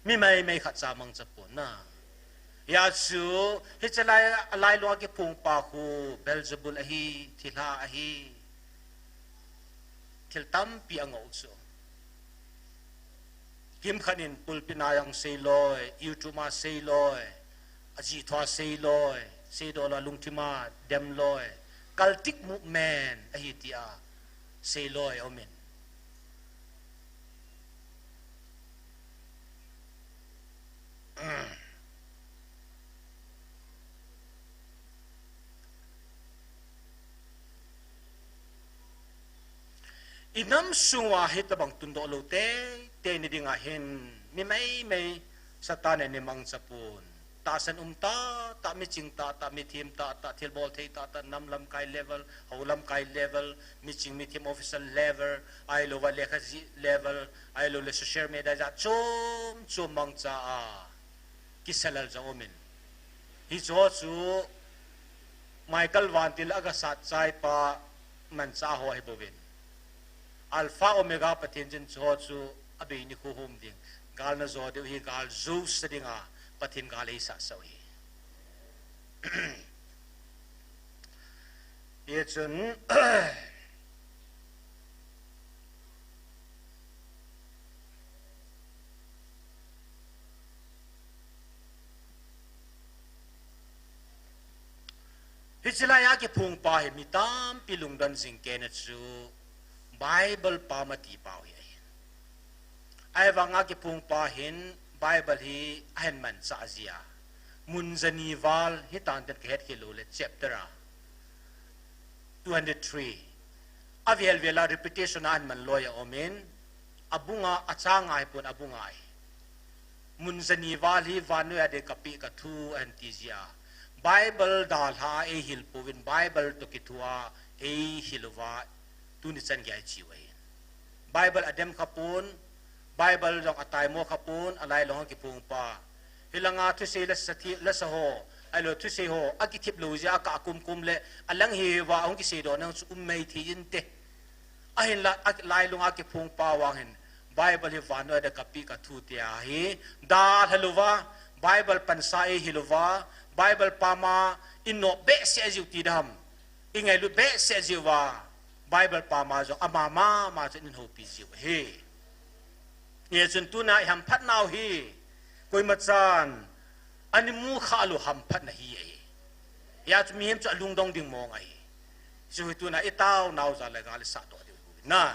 Mi maimai khat cha mangcha pon na. Hia chu, hiche lai, lailunga kiphong pa khu Beelzebul ahi, thilha ahi. Thil tampi angou chu. Kimkhat in pulpit a jong seiloi, YouTube a seiloi, ajih thua seiloi, seidoh lou a lungthim a demloi, cultic movement ahi tia seiloi aumin. I nam sunga hitabang tundoh lou teitei ni dinga hin, mi maimai Satan in eimangcha pon. Tahsan um tahtah, miching tahtah, mithem tahtah, thilbol thei tahtah, nam lamkai level, hou lamkai level, miching mithem official level, ahilouva lekha jih level, ahilouleh social media jat chom chom mangcha a kisa lal jong aumin. Hicheho chu Michael vantil a gasat chaipa manchah ho ahi bouvin. Alpha Omega Pathen chun hicheho chu abei nikho hung um ding. Gal najo diu hi gal jouse dinga Pathen gal eisah sah u ahi. Hichun Hiche laiya kiphong pa hi mi tampi lungdon jing kei na chu Bible pama ti pau hi ahi. Ahivanga kiphong pa hin Bible hi ahin manchah jia. Mun jani val hi tangten kahet khel lou le chapter a two hundred three. Avel vel a repetition a ahin man loi a aumin, abunga, achanga hipon abunga ahi. Mun jani val hi vannoi a ding kapeh kathu ahin ti jia. Bible dalha a eihil pouvin, Bible toh kithoa eihil uva, tuni chan gei a iche u ahi. Bible adem khapon, Bible jong ataimo khapon, alailunga kiphong pa. Hilanga thusei lasa thi, lasa ho, ahilou thusei ho, akithip lou jeh a akah kumkum le, alang hiuva, ahung kiseidoh nau chu um mai thei inte. Ahinla, a, lailunga kiphong pa vang hin, Bible hi vannoi a ding kapeh kathu tia hi, dalha louva, Bible pansa eihil uva, Bible pama, inop behseh jiu ti dam. Ingailut behseh jiuva, Bible pama jong ama mama chun eihoupi jiu ahi. Hichun tuna ihamphat nau hi, Koima chan, ani mu kha lou hamphatna hi ahi. Hia chu mihem chu alungdong ding mong ahi. Chu hi tuna i taonau jal le gal i sah doh diu hi na.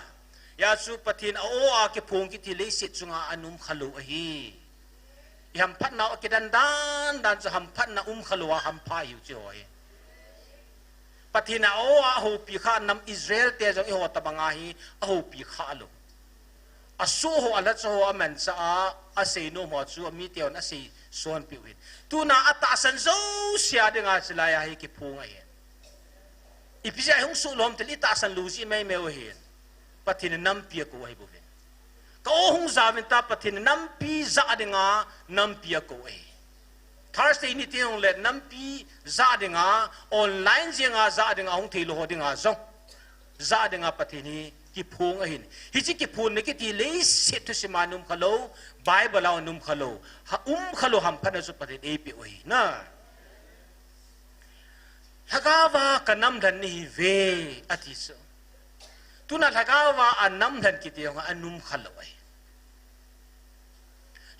Hia chu Pathen a-o a kiphong kiti leiset chunga ana um kha lou ahi. I hamphatnau akidan dan dan chu hamphatna um kha lou a hampha hiu chu ahi. Pathen a-o a ahoupi kha nam Israel te jong eiho tabang a hi ahoupi kha lou. Asoh ho, alhacha ho, amanchah a, aseinom ho chu amite hon asei sonpeh u ahin. Tuna atahsan jouse a dinga chulai a hi kiphong ahin. Ipi jeh a hung soh lou ham tile itahsan lou jeh maimai u ahin. Pathen in nampi akou ahi bouvin. Ka-o hung ja uvin tia Pathen in nampi jah dinga nampi akou ahi. Thursday ni teng le nampi jah dinga, online jenga jah dinga, hung thei lou ho dinga jong jah dinga Pathen hi kiphong ahin. Hiche kiphonna kiti leiset thusim a ana um kha lou, Bible a ana um kha lou, ha um kha lou hamphatna chu Pathen eipeh u ahi na. Lhagao a ka namlhen nahiuve, ati chu. Tuna lhagao a namlhen kiti jong ana um kha lou ahi.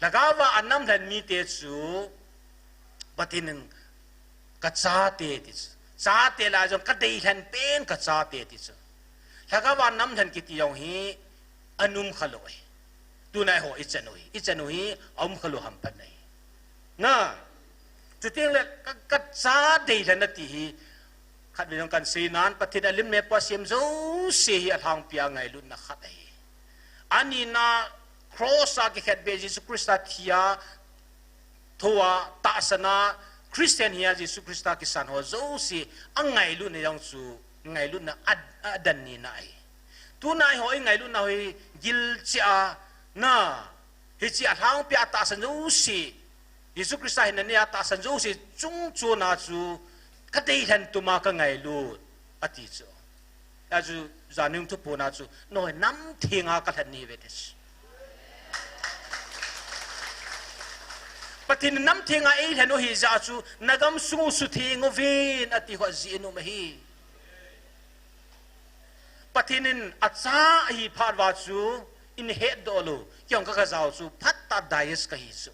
Lhagao a namlhen mite chu Pathen in ka chate ti chu. Chate lai jong ka deilhen pen ka chate ti chu. Lhagao a namlhen kiti jong hi ana um kha lou ahi. Tuna eiho i chan u hi, i chan u hi aum kha lou hamphatna ahi. Na, chuteng le ka, ka cha deilhen ati hi, khatvei jong kahin seinan, Pathen in alim mepua asem jouse hi alhangpia ngailutna khat ahi. Anina, cross a kikhetbeh Jesu Christa thi a, thou a, tahsan a, Christian hi a Jesu Christa kisan ho jouse angailutna jong chu ngailutna a, adan nina ahi. Tuna eiho ingailutna ho hi gilcheh a, na, hiche alhangpia atahsan jouse, Jesu Christa hinna nei a tahsan jouse chungchon a chu ka deilhen tum a ka ngailut, ati chu. Achu, jan hung thuphon a chu, nangho namtheng a kalhen nahiuve ti chu. Pathen in namtheng a eilhen u ahijeh a chu, na gamsung u sutheng uvin, ati ho ajeh in um ahi. Pathen in acha ahi phat uva chu, in hetdoh lou, kei jong ka, ka jao chu, phatah a dais kahi chu.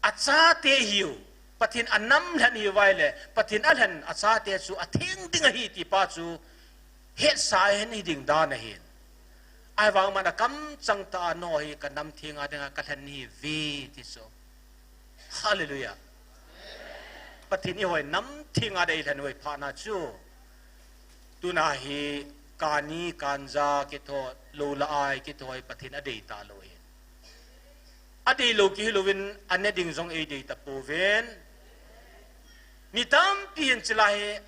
Achate hiu, Pathen anamlhen hiu vai le, Pathen alhen achate chu atheng ding ahi ti pa chu, hetsa ahi ding dan ahin. Ahivang man a kamchang tah a nangho hi ka namtheng a dinga kalhen nahiuve ti chu. Hallelujah. Pathen in eiho namtheng a eilhen u ahi phat na chu. Tuna hi kani, kanja, kitho, lou la ai, kitho hi Pathen in adei talou ahin. Adei lou kihi louvin, ane ding jong eidei tapouvin. Mi tampi hin chulai hi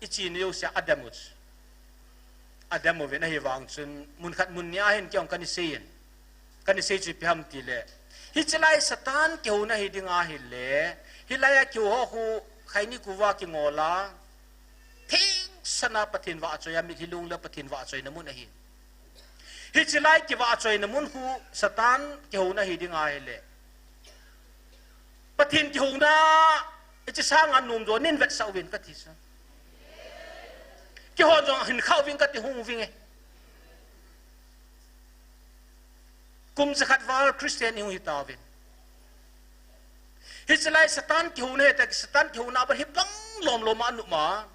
ichena jouse a adem u chu. Adem uvin ahivang chun, mun khat mun ni a hin kei jong kana seiyin. Kana sei chu ipi ham tile, hiche lai Satan kihouna hi ding ahile, hilai a kihou ho khu khaini kuva kingol a, thengsan a Pathen vahchoi a, mitlhi long le Pathen vahchoina mun ahi. Hiche lai kivahchoina mun khu Satan kihouna hi ding ahile, Pathen kihouna, hiche sanga nom jo nin vetsah uvin kati chu. Keiho jong hin khah uvin kati, hung uvin e. Kum jakhat val Christian ihung hitauvin. Hiche lai Satan kihouna, hita Satan kihouna ban hi bang lom lom a numa.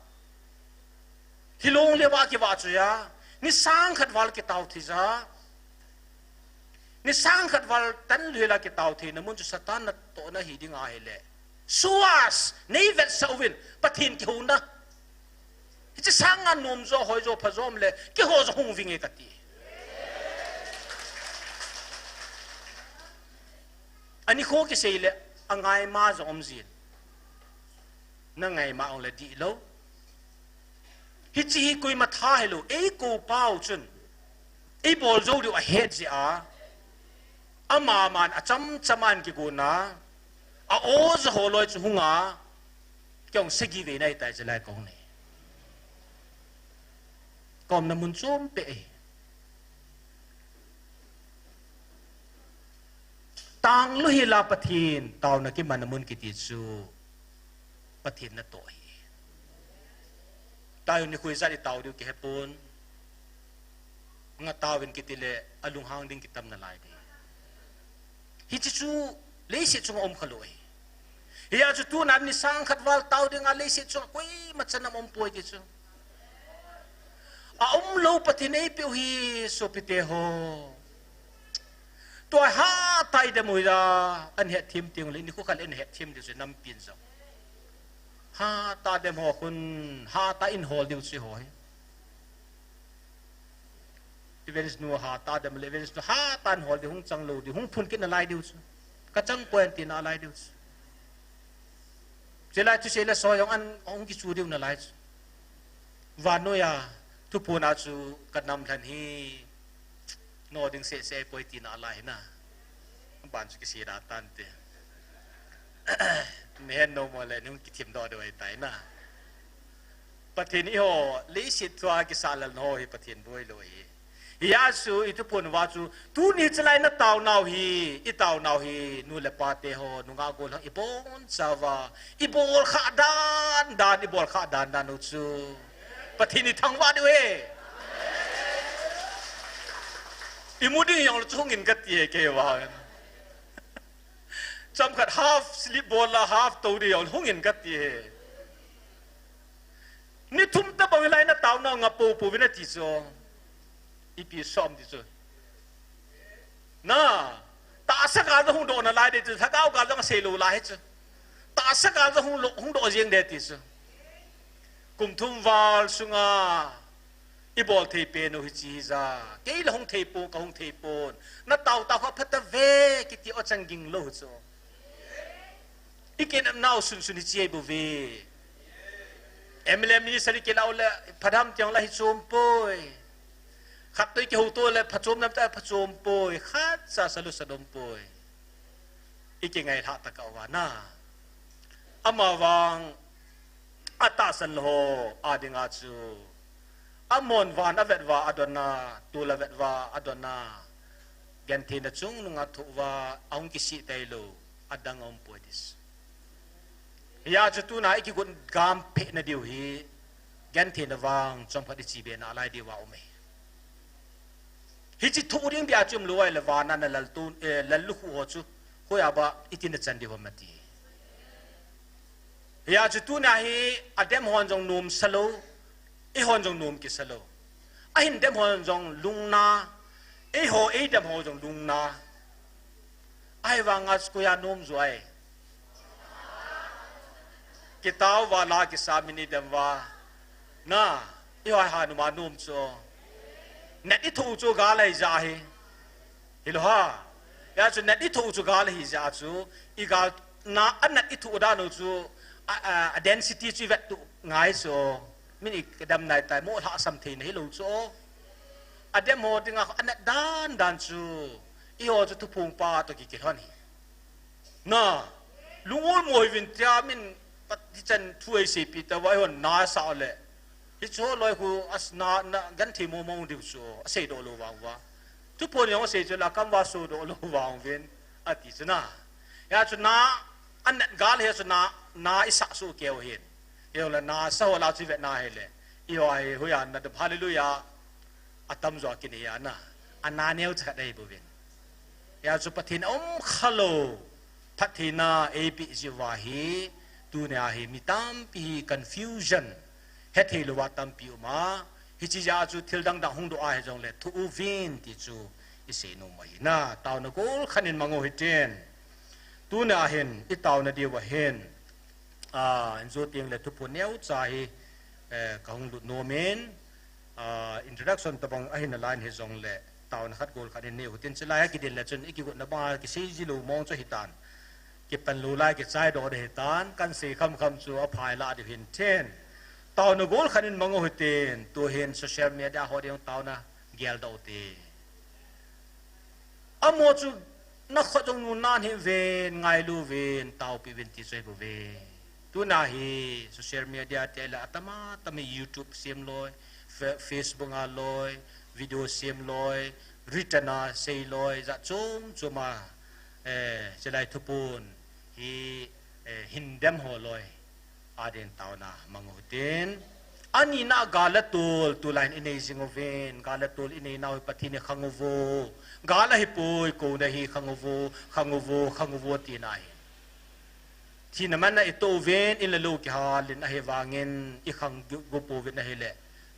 Hilong le va kivahchoi a. Ni sang khat val kitao thei ja. Ni sang khat val tan lhela kitao theina mun chu Satan natohna hi ding ahile. Suas, nei vetsah uvin, Pathen kihouna. Hiche sanga nom jo, hoi jo, pha jo um le, keiho jo hung uvin e kati. Ani kho kisei le, angaima jong um jin. Na ngaima ong le dihlou. Hiche hi koima tha hilou, eikou pau chun. Eibol jou diu ahet jeh a. Amaman achamcham a ahin kigon a. A-o ja ho loi chu hung a. Kei jong sagi vei nahitai chulai kahung nei. Kaumna mun chom peh e. Tanglu hila Pathen, taona kimanna mun kiti chu Pathen natoh ahi. Tao nikho ijat itao diu kihepon. Nga taovin kiti le alunghang ding kitam nalai ding. Hiche chu leiset chunga um khalou ahi. Hia chu tuna ni sang khat val tao dinga leiset chunga koima channam um poi ti chu. A umlou Pathen eipeu hi sopite ho. Tua hatah in dem u hi a, ahin hetthem teng le, nikho khat le ahin hetthem ding chu nampin jong. Hatah dem ho khun, hatah in hol diu chu ho hi. Events nu hatah dem le, events nu hatah in hol diu, hung chang lou diu, hung phun kit nalai diu chu. Ka chang poi ati nalai diu chu. Chulai chu sei le soi jong an hung kichu diu nalai chu. Vannoi a, thuphon a chu ka nam lhan hi. No ding seh seh poi ti nalai na. Ban chu kisei da tante. Mihem nom mo le, nung kithim doh doh ahitai na. Pathen eiho, leiset thua kisah lal ho hi Pathen boi lou ahi. Hia chu i thuphon uva chu, tuni chalai na taonau hi, i taonau hi, nu le pa te ho, nungah gollhang i bonchauva, i bol khah dan dan, i bol khah dan dan u chu. Pathen i thangvah diu ahi. I mu ding jong le chu hung in kati ahi kei vang. Chomkhat half slip bol la half tou ding jong le hung in kati ahi. Ni thum tabang lai na taonau ngah poupou vin ati chu. Ipi som ti chu. Na, tahsa gal jong hung doh nalai ding ti chu, lhagao gal jong asei lou lai hi chu. Tahsa gal jong hung lo, hung doh jeng ding ti chu. Kum thum val sunga i bol thei pen u hiche hi ja. Kei la hung thei pon, ka hung thei pon. Na tao tao kha phatah ve, kiti o chang ging lou hi chu. I kinepnau sunsun hiche hi bou ve. M L A minister i kilah u le, phadam tiang la hi chom poi. Khat toh i kihouto le, phachom nam ta phachom poi. Khat cha salu sadom poi. I kingailhah tah kah uva na. Amavang, atahsan lou ho, a dinga chu. Amon van avet uva adon a, tol avet uva adon a. Gentheina chungnunga thoh uva, ahung kisih tailou, adang aum poi ti chu. Hia chu tuna i kigot gam pheh na diu hi, gentheina vang, chomkhat i chibe nalai diu a um e. Hiche thoh ding dia chu um lou ahile vana na lal tu, eh, lal lukhuh ho chu, hoiya ba i tin a chan diu ham ati. Hia chu tuna hi, adem hon jong nom sa lou, eihon jong nom kisa lou. Ahin dem hon jong lungna, eiho, eidem ho jong lungna. Ahivanga chu koiya nom jo ai. Kitao uva la kisa min i dem uva. Na, eiho hanuma nom chu. Nat i thoh u chu gal ahi ja hi. Hilou ha. Hia chu nat i thoh u chu gal ahi ja chu. I gal na, anat i thoh dan u chu. A, a, a density chu i vet tuh ngai chu. Min i dem nai tai mo lhasam theina hilou chu. Adem ho dinga anat dan dan chu. Eiho chu thuphong pa toh kikilhon hi. Na, lungol mo hih uvin tia min pat hichan thu eiseipi tauva, eihon na sa le. Hiche loi khu as na, na genthei mo mo diu chu, asei doh lou vang uva. Thuphon jong asei chu la kam uva so doh lou vang uvin, ati chu na. Hia chu na, anat gal hi chu na, na i sah soh kei u hin. Hijongle na sa ho la chu i vet na hile. Eiho hi, hoiya na dem hallelujah. Atamjo a kinei a na, ana neo cha khat ahi bouvin. Hia chu Pathen aum khalou, phattheina eipeh jeh uva hi, tunia hi mi tampi hi confusion, hethei louva tampi um a, hiche jeh a chu thil dang dang hung doh a hijongle thoh uvin ti chu isei nom u ahi na, taona gol khat in mang u hitin. Tunia hin, i taona diuva hin, a, in jo teng le thuphon neocha hi, eh, kahung lut nom in, a, introduction tabang ahi nalai in hijongle, taona khat gol khat in nei u hitin, chulai a kidin le chun, i kigotna banga kisei ji lou mong chu ahitan. Kipan lou lai kichai doh ding ahitan, kan sei kham kham chu aphai lah diu hin tin. Taona gol khat in mang u hitin, tu hin social media ho ding taona gel doh u hite. Amaho chu na khut jong nunna hih uvin, ngailu uvin, taopi uvin ti chu ahi bouve. Tuna hi social media te la atama tama YouTube sem loi, Fe-, Facebook a loi, video sem loi, written a sei loi, jat chom chom a, eh, chulai thuphon hi, eh, hin dem ho loi. Adin taona mang u hitin. Anina gal le tol, tulai in inei jing uvin, gal le tol inei nau hi Pathen in khang uvo. Gal ahipoi, kouna hi khang uvo, khang uvo, khang uvo tina hi. Thina mana ito uvin, in le lou kihalin ahivangin, ikhang gu-, gu pouvin ahile.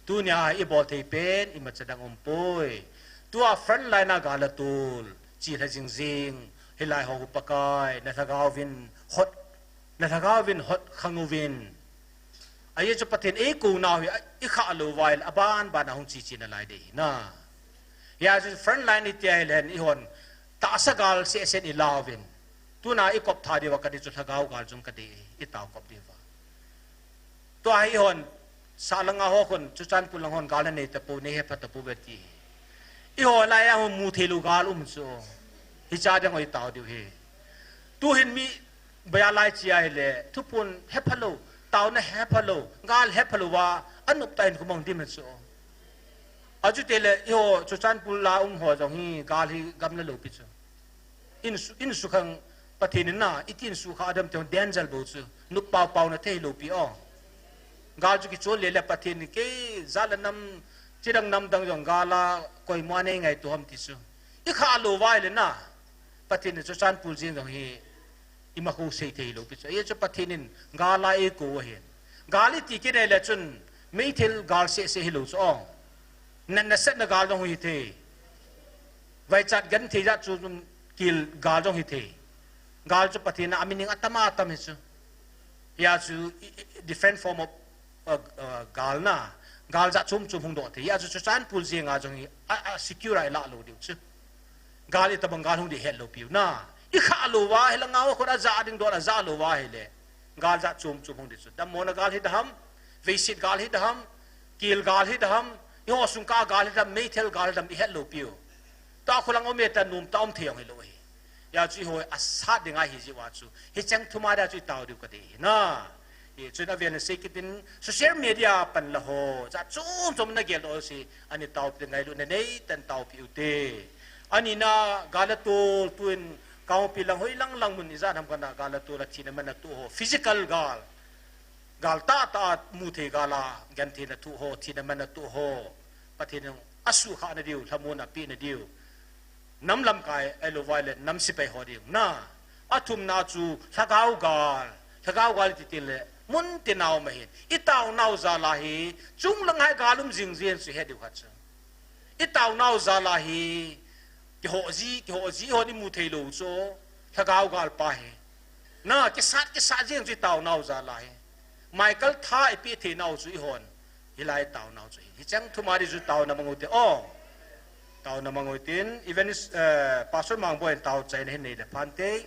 Tunia ibol thei pen, imacha dang umpoi. Tua front line a gal le tol, chilha jing jing, hilai ho Pakai, na lhagao vin hot, na lhagao vin hot khang uvin. Ajeh chu Pathen eikou nau hi, a, ikhah lou uva ahile, aban ban a hung che che nalai ding ahi na. Hijeh chun front line iti ahile hen, eihon, tahsa gal seh seh in ilauvin. Tuna ikop tha diuva kadei chu lhagao gal jong kadei, itao kop diuva. Tua hi eihon, sah langa ho khun, Churachandpur lang hon gal anei tapou, nei hepha tapouve ti. Eiho laia hung mu thei lou gal um chu. Hiche ding ho itao diu ahi. Tuhin mi baya lai che ahile, thuphon hepha lou, taona hepha lou, gal hepha lou va, anop tah in khomang dim ahi chu. Achuti le, eiho, Churachandpur la um ho jong hi, gal hi gamla lou pi chu. Insu-, insukhang Pathen in na, iti insukhang adam te hon danger bou chu. Nop pao pao na thei lou pi o. Gal chu kichol le le Pathen in kei jat le nam, chidang nam dang jong gal a koima nei ngaito ham ti chu. Ikhah lou uva ahile na, Pathen in Churachandpur jeng jong hi, imakhou sei thei lou pi chu. Ajeh chu Pathen in gal a eikou ahin. Gal iti kinei le chun, meithal gal seh seh hilou chu o. Natna setna gal jong hithei. Vaichat genthei jat chom chom kil gal jong hithei. Gal chu Pathen a meaning atam atam ahi chu. Hijeh chu i, i, different form of, uh, uh, gal na. Gal jat chom chom hung doh thei. Hijeh chu Churachandpur jenga jong hi a, a secure a ilah lou diu chu. Gal itobang gal hung ding het lou piu na. Ikhah lou uva ahile ngau khut a ja ding dol a ja lou uva ahile. Gal jat chom chom hung ding chu. Dammona gal hidam, veiset gal hidam, kil gal hidam, eiho sung kah gal hidam, meithal gal hidam ihet lou piu. Tua kholang um e ta nom ta um thei jong hilou ahi. Hijeh chu eiho asat ding ahi jeh uva chu. Hicheng thum a dia chu itao diu kadei ahi na. Hichun avel in sei kit in social media pan la ho. Jat chom chom nagel doh se. Ana taopi ngailutna neitah in taopi ute. Anina gal le tol tuin Kangpokpi lang hoilang lang mun ijat ham kana gal le tol a thina mana toh ho. Physical gal. Gal tah tah a mu thei gal a, gentheina toh ho, thina mana toh ho. Pathen in asuhkhah na diu, lhamonna apeh na diu. Nam lamkai, ahilou vai le, nam sepai ho ding. Na, athumna chu, lhagao gal. Lhagao gal iti teng le, mun tina um ahin. Itao nau jal a hi, chunglang a hi gal um jing jeng chu het diu khat chu. Itao nau jal a hi, kihoh ji, kihoh ji, hon imu thei lou chu, lhagao gal pa hi. Na, kisat, kisat jeng chu itao nau jal a hi. Michael tha ipeh thei nau chu ihon. Hilai tao nau chu hi. Hicheng thum a di chu taona mang ute o. Taona mang utin, even, eh, Pastor Mangboi in tao chaina hin nei le phante.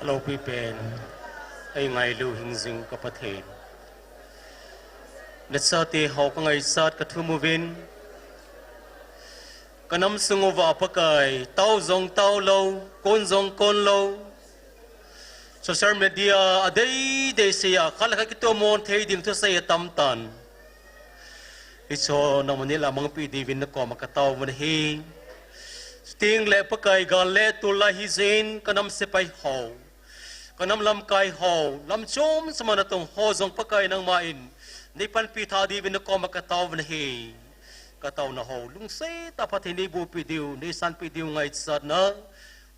Lopi pen, ei ngailu hing jing ka Pathen. Nachate ho ka ngaichat ka thum uvin. Ka nam sung uva Pakai, tao jong tao lou, kon jong kon lou. Social media a dei dei sei a, khat le khat kitoh mon thei ding thusei atam tan. Hicho nangman neilamangpi diuvin nakoma ka tao uvin ahi. Chuting le Pakai gal le tul lai hijeh in ka nam sepai ho, ka nam lamkai ho, lam chom chom a natong ho jong Pakai nangman neipanpi tha diuvin nakoma ka tao uvin ahi. Ka taona ho lungset tah a Pathen neibohpi diu, neisanpi diu ngaichat na,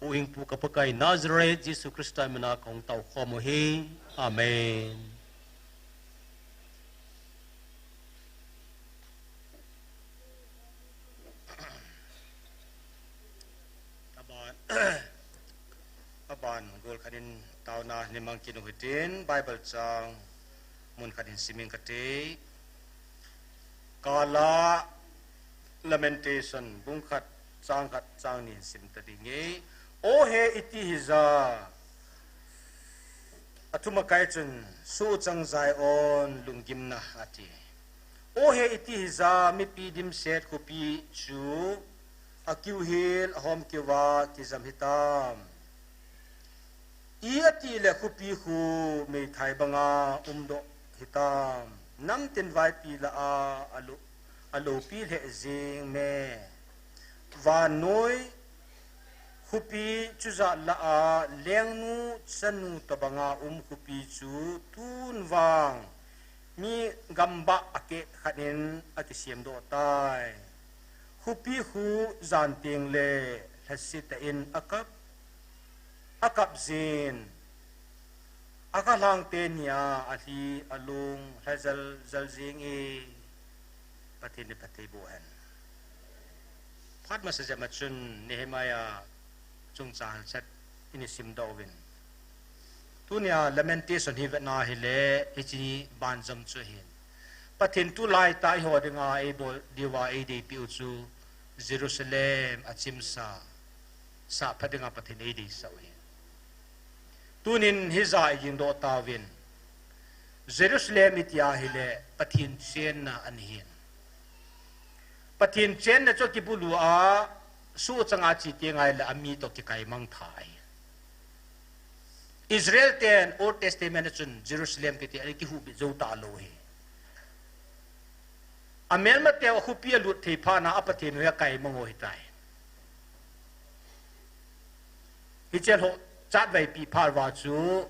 Huhhingpu ka Pakai Nazareth Jesu Christa mina kahung tao khom u ahi. Amen. Aban, aban gol khat in taona neimang kit u hitin, Bible chang mun khat in sim ing kate. Kala Lamentation bung khat, chang khat, chang ni in sim ta ding e. O he, iti hija, athum akai chun, suhchang Zion lunggimna ati. O he, iti hija, mipi dimset khopi chu akiu hel, ahom keuva kijam hitam. I ati le khopi khu meithai banga umdoh hitam. Namtin vaipi lah a, alo, alopi lheh jing me. Vannoi khopi chujat lah a, lengnu chanu tobanga um khopi chu tun vang mi gambah akeh khat in akisem doh tai. Khopi khu jan teng le lhasetah in akap, akap jin. Akha lhang teni a alhi alung lhajal jal jing e. Pathen in phatthei boh hen. Phat masa jep a chun Nehemiah chungchang chat in i sim doh uvin. Tunia Lamentation hi vetna hile, hiche banjom chu ahin. Pathen tulai tah a eiho dinga eibol diuva eideipeh u chu Jerusalem achimsa, sahphat dinga Pathen eideisah u ahi. Tunin hija i gingdoh tauvin. Jerusalem iti ahile Pathen chenna ahin. Pathen chenna chu akibulu a, suhchang a che teng ahile ami toh kikai mang tha ahi. Israel ten Old Testament a chun Jerusalem kiti a kihubit jou talou ahi. Amelmateu akhopi alut thei phat na a Pathen u hi akai mang u ahitai. Hiche lhou chatvaipi phat uva chu,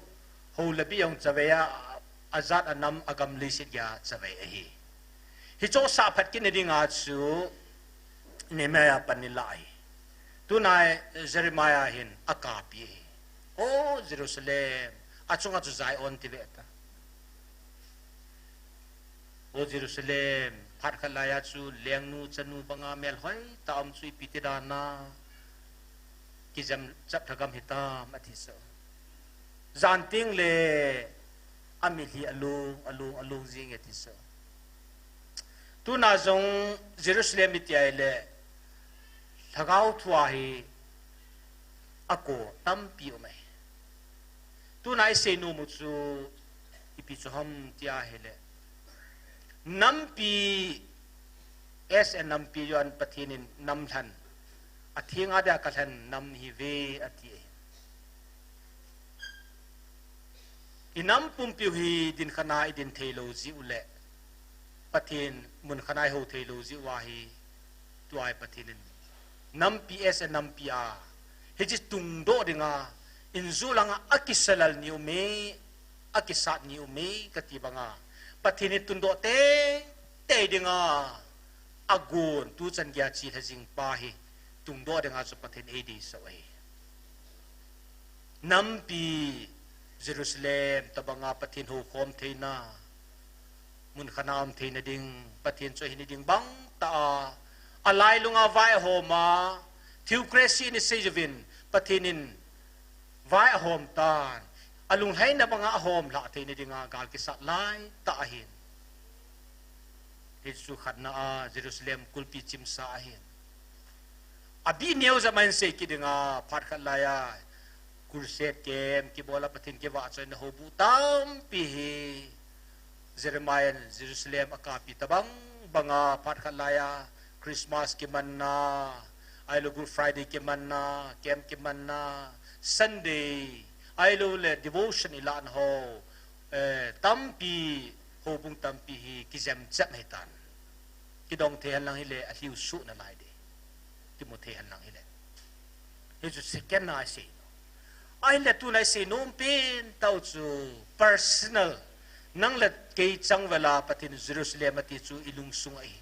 hou le bih jong chavei a, ajat anam agam leiset geiya chavei ahi. Hicho sahphat kit na dinga chu, Nehemiah pan in alah ahi. Tuna Jeremiah hin akapi ahi. O Jerusalem, achunga chu Zion ti ve ta. O Jerusalem, phat khat laiya chu lengnu chanu banga melhoi tah a um chu ipi ti dan a kijam chap lhagam hitam ati chu. Jan teng le amitlhi alung, alung, alung jing e ati chu. Tuna jong Jerusalem iti ahile lhagao thua hi ako tampi um e. Tuna isei nom u chu ipi chu ham ti ahile, nampi, S N nampi, Pathen in nam lhan, atheng a dia kalhen nam nahiuve ati e. I nam pumpiu hi dinkhat a idin thei lou jeh u le, Pathen munkhat a ihou thei lou jeh u ahi, tua hi Pathen in nampi, S N nampi a, hiche tungdoh dinga, injulanga akisalal ni um e, akisat ni um e, kati banga, Pathen in tundoh tei, tei dinga, agon, tuchan geiya che lha jing pa hi, tungdoh dinga chu Pathen eideisah u ahi. Nampi Jerusalem tobanga Pathen houkhom theina, munkhat a um theina ding, Pathen chu ahin ding bang tah a, alailunga vai ahom a, theocracy in isei uvin, Pathen in vai ahom tan, alunglhaina banga ahom lhah theina dinga gal kisat lai tah ahin. Hichu khatna a Jerusalem kulpi chimsa ahin. Abih neo jep a hin sei kit dinga phat khat laiya, Crusade camp kibol a Pathen kivahchoina houbung tampi hi Jeremiah in Jerusalem a kapi tabang banga phat khat laiya Christmas kimanna, ahilou Good Friday kimanna, camp kimanna, Sunday, ahilou le devotion ilahna ho, eh, tampi, houbung tampi hi kijem chep ahitan. Kidong thei henlang hile, alhiu suh nalai ding. Kimu thei henlang hile. Hichu second na isei nom. Ahile tuna isei nom pen tau chu personal. Nang le kei chang vela Pathen Jerusalem ati chu ilungsung ahi.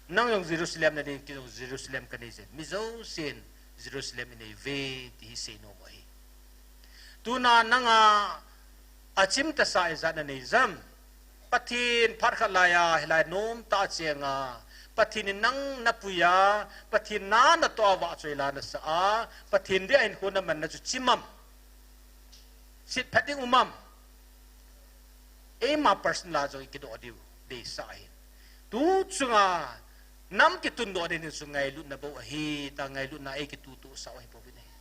Nang jong Jerusalem nading, kei jong Jerusalem kanei jin. Mi jousen Jerusalem inei uve ti hi sei nom ahi. Tuna nanga achim tasa ijat nanei jam. Pathen phat khat laiya, hilai nomtah a chenga, Pathen in nang napuiya, Pathen na natoh a vahchoi la nasa a, Pathen dia hinkho namanna chu chimam. Sitphet ding umam. Eima personal a jong ikidoh diu deisah ahin. Tu chunga nam kitundoh ding chu ngailutna bou ahi, ta ngailutna eikitutuhsah u ahi pouvin ahi.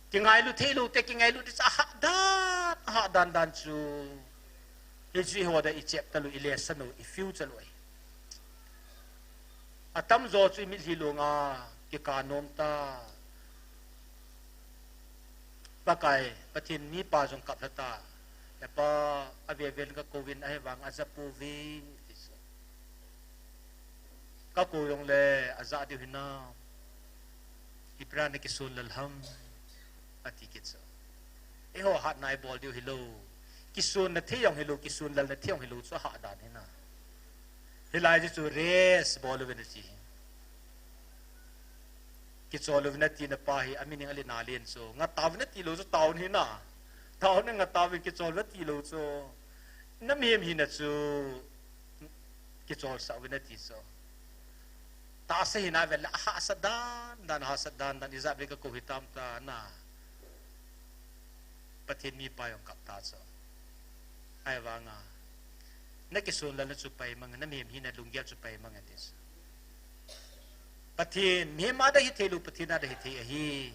Kingailut theilou te, kingailut ding chu ahahdan, ahahdan dan chu. Hichu ihoda ichep talou, ilesah lou, i future lou ahi. Atamjo chu imitlhi longa kikap nom ta. Pakai, Pathen mipa jong kap lha ta. Hepa, aveven kakouvin ahivang ajapouve, ti chu. Kakou jongle ajah diu hinam. Ipi a nakisonlal ham, ati kit chu. Eiho hatna ibol diu hilou. Kisonna thei jong hilou, kisonlalna thei jong hilou chu ahahdan hina. Hilai chu rest bol uvin ati. Kichol uvin ati napa hi, ami ning alina len chu. Ngah tauvin ati lou chu taona hina. Taona ngah tauvin kichol uvin ati lou chu. Namihem hina chu kicholsah uvin ati chu. Tahsa hina vele ahahsa dan dan, ahahsa dan dan, ijat vei kakou hitam ta na. Pathen mipa jong kap ta chu. Ahivanga nakisonlalna chu paimang, namihem hina lunggel chu paimang ati chu. Pathen mihem a dia hithei lou, Pathen a dia hithei ahi.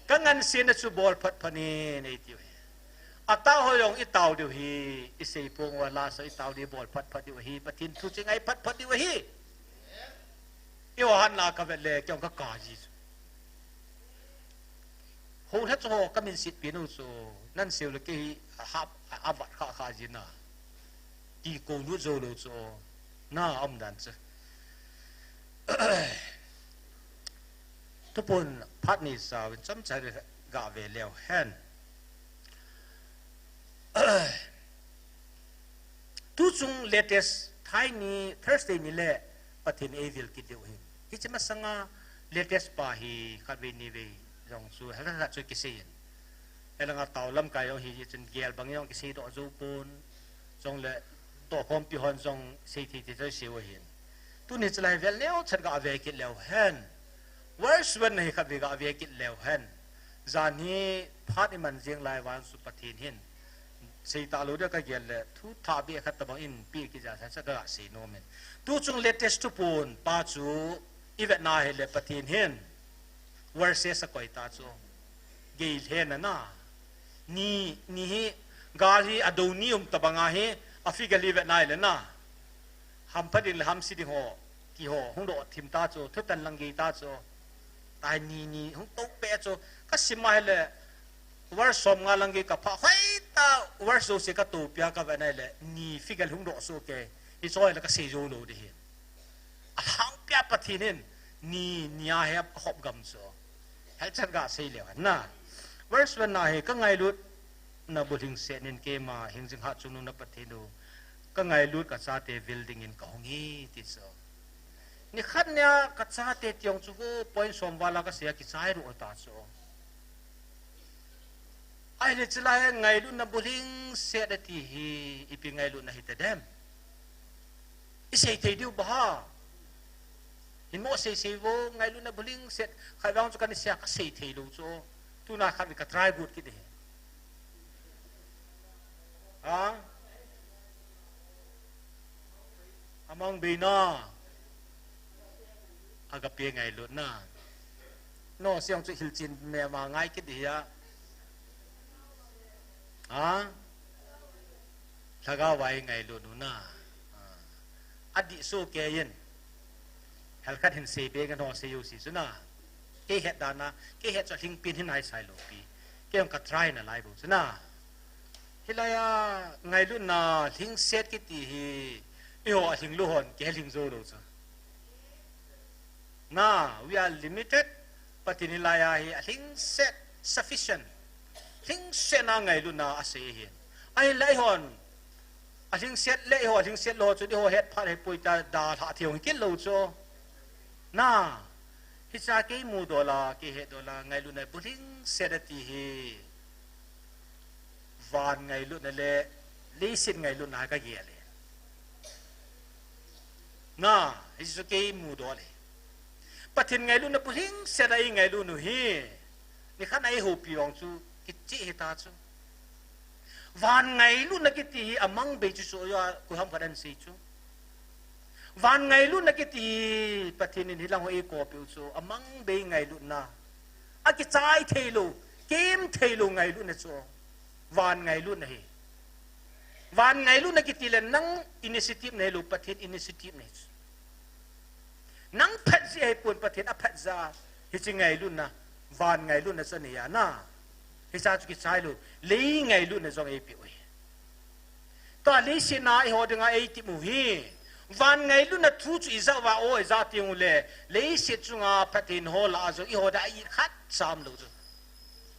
Kangansena chu bol phatphat in eitiu ahi. Atao ho jong itao diu ahi, isei pong uva la sa itao diu, bol phatphat diu ahi, Pathen thu chu ingai phatphat diu ahi. Eiho hatna kavet le, kei jong kakap ji chu. Houlha chu ho kaminsetpi nau chu, nansei u le kei hi ahat, avat khah khah jin a. Kikou lut jou lou chu, na aum dan chu. Thuphon phat neisah uvin chomcha gave leu hen. Tuchung latest thai ni Thursday ni le Pathen eivil kit diu ahin. Hiche masanga latest pa hi khatvei nivei jong chu, hela chu kisei in. Helanga tao lamkai jong hichun gel bang jong kisei doh jou pon. Jongle tohkhompi hon jong seithei thei chu sei u ahin. Tuni chulai vel neocha gave kit leu hen. Verse one na hi khatvei gave kit leu hen. Jan hi phat iman jing lai vang chu Pathen hin seita lou dia kagel le, thu thahbeh khat tabang in pe kit jeh a chu kaga sei nom in. Tuchung latest thuphon pa chu ivet na hile Pathen hin verses akoi ta chu. Gei lhena na. Ni, ni hi, gal hi adou ni um tabang ahi, a figure ivet na hile na. Hampha ding le hamse ding ho, ti ho, hung doh thim ta chu, thutan lang gei ta chu. Tahi ni, ni, hung toh peh chu, kasim a hile, verse somnga lang gei kaphah, hoitah, verse jouse katohpi a kavet na hile, ni figure hung doh soh kei, hiche ho hile kasei jou lou ding ahi. Alhangpia Pathen hin, ni, ni a hi ahop gam chu. Helchat gasei leu hen na. Verse one na hi, kangailut na bulhing seh in keima hingjing hatchungnung na Pathen u, kangailut kachate vil dingin kahung hi, ti chu. Nikhat nia kachate ti jong chu hu point som val a kasei a kichai ru ta chu. Ahile chulai ngailutna bulhing seh ati hi, ipi ngailutna hita dem? Isei thei diu ba ha? Hin mo sei sei vo, ngailutna bulhing seh, khatvei vang chu kana sei a kasei thei lou chu. Tuna khatvei ka try got kit ding ahi. Ha? Amang beina. Agape ngailutna. No, siang chu hilchen mema ngai kit ding ahi. Ha? Lhagao a i ngailut u na. Adih soh kei in. Hel khat hin sei be ngen ho sei u si chu na. Kei het dan a, kei het chu lhingpin hin ai sai lou pi. Kei jong ka try nalai bou chu na. Hilai a ngailutna lhingset kiti hi, eiho alhinglou hon kei lhing jou lou chu. Na, we are limited. Pathen hilai a hi alhingset, sufficient. Lhingsetna ngailutna asei ahi. Ahinla eihon alhingset le eiho alhingset lou chu eiho het phat hepoi ta dalha thei hung kit lou chu. Na, hicha kei mudoh a, kei hetdoh a, ngailutna bulhingset ati hi. Van ngailutna le leiset ngailutna ka gel e. Na, hichu kei mudoh le. Pathen ngailutna bulhingset a i ngailut u hi. Nikhat a i houpi vang chu, kicheh hita chu. Van ngailutna kiti hi amang bei chu chu ya, koiham khat in sei chu. Van ngailutna kiti hi Pathen in hilang ho eikoipeh u chu, amang bei ngailutna. Akichai thei lou, kem thei lou ngailutna chu. Van ngailutna hi. Van ngailutna kiti le nang initiative nei lou, Pathen initiative nei chu. Nang phat jeh ahipon Pathen aphat jeh a, hiche ngailutna, van ngailutna chu anei a na. Hicha chu kichai lou, lei ngailutna jong eipeh u hi. Tua leiset a eiho dinga eitep u hi. Van ngailutna thu chu ija uva o ija teng u le, leiset chunga Pathen ho lah a jong eiho dinga a-it khat cham lou chu.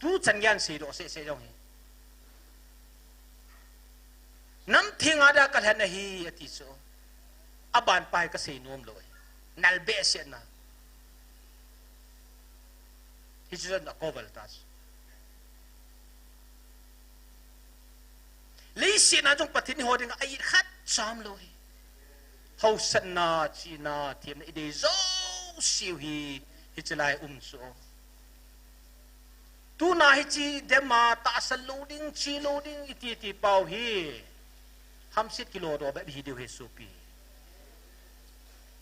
Tuchan gei a seidoh sese jong hi. Namtheng a dinga kalhen ahi ati chu. Aban pa hi kasei nom lou e. Nal behseh na. Hichu jong a cover ta chu. Leiset a jong Pathen in eiho dinga a-it khat cham lou hi. Hausatna, chihna, themna i dei jouse u hi, hiche lai um chu. Tuna hiche dem a tahsan lou ding, che lou ding, iti iti pau hi. Hamset kilodoh bep hi diu hi sopi.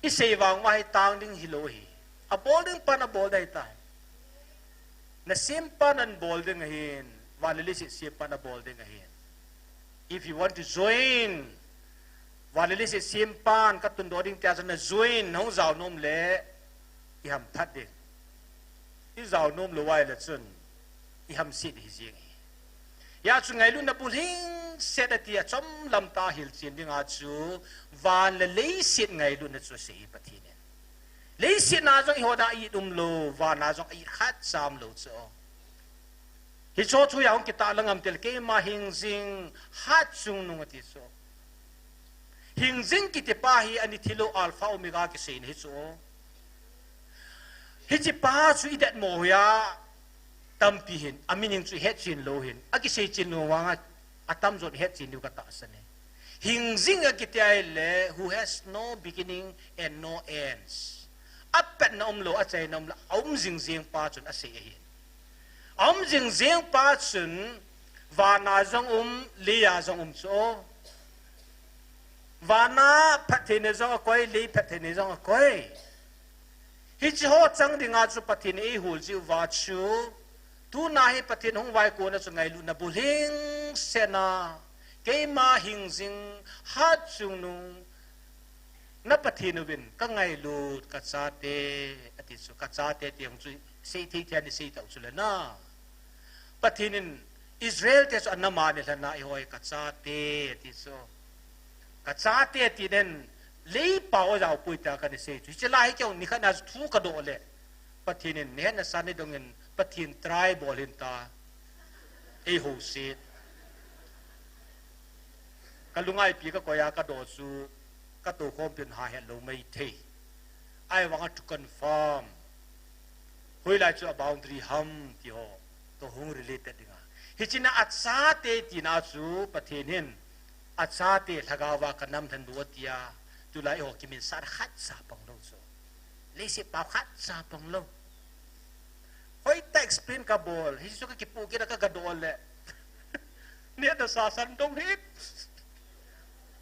I sei vang uva hi tang ding hilou hi. Abol ding pan abol ding ahitai. Na sempa nan bol ding ahin, van le leiset sempa na bol ding ahin. If you want to join, van le leiset sempa ka tundoh ding tia chun na join, na hung jao nom le, i hamphat ding. I jao nom lou uva ahile chun, i hamset hi jeng hi. Hijeh chun ngailutna bulhingset ati a chomlam tah a hilchen dinga chu, van le leiset ngailutna chu asei hi Pathen in. Leiset a jong eiho dinga a-it umlou, van a jong a-it khat cham lou chu. Hicho thu a hung kitahlang ham tile keima hingjing hatchungnung ati chu. Hingjing kiti pa hi ani thilou Alpha Omega kiseina hi chu. Hiche pa chu i det mo hia tampi hin, a meaning chu i hetchen lou hin, akisei chen lou vanga atamjon i hetchen diu ka tahsan e. Hingjing akiti ahile, who has no beginning and no ends. Apatna umlou, achaina umlou, a um jing jing pa chun asei ahi. A um jing jing pa chun, van a jong um, lei a jong um chu. Van a phattheina jong akoi, lei phattheina jong akoi. Hiche ho chang dinga chu Pathen in eihol jiu va chu. Tuna hi Pathen hung vaikon a chu ngailutna bulhingset a. Keima hingjing hatchungnung. Na Pathen uvin ka ngailut ka chate, ati chu ka chate ti hung chu sei thei thei a ni sei tau chu le na. Pathen in Israel te chu anam a ni lhana eiho hi ka chate, ati chu. Ka chate ati nen leipa o jao pui ta ka ni sei chu. Hiche lai hi keu nikhat na thu ka doh le. Pathen in, nihen na san ni dongin, Pathen try bol hin ta. Ei ho se. Ka lungai pi ka koi a ka doh chu, ka tou khom pin ha het lou mai thei. Ahivanga to confirm. Hoilai chu a boundary ham ti ho. To hung related dinga. Hichea achate tina chu Pathen hin. Achate lhagao va ka nam lhen bou tia. Tulai ho kimin sat khat sa pang lou chu. Leiset pao khat sa pang lou. Hoitah explain ka bol, hichu ka kipu kit a ka gadoh le. Nia na sa san dong hit.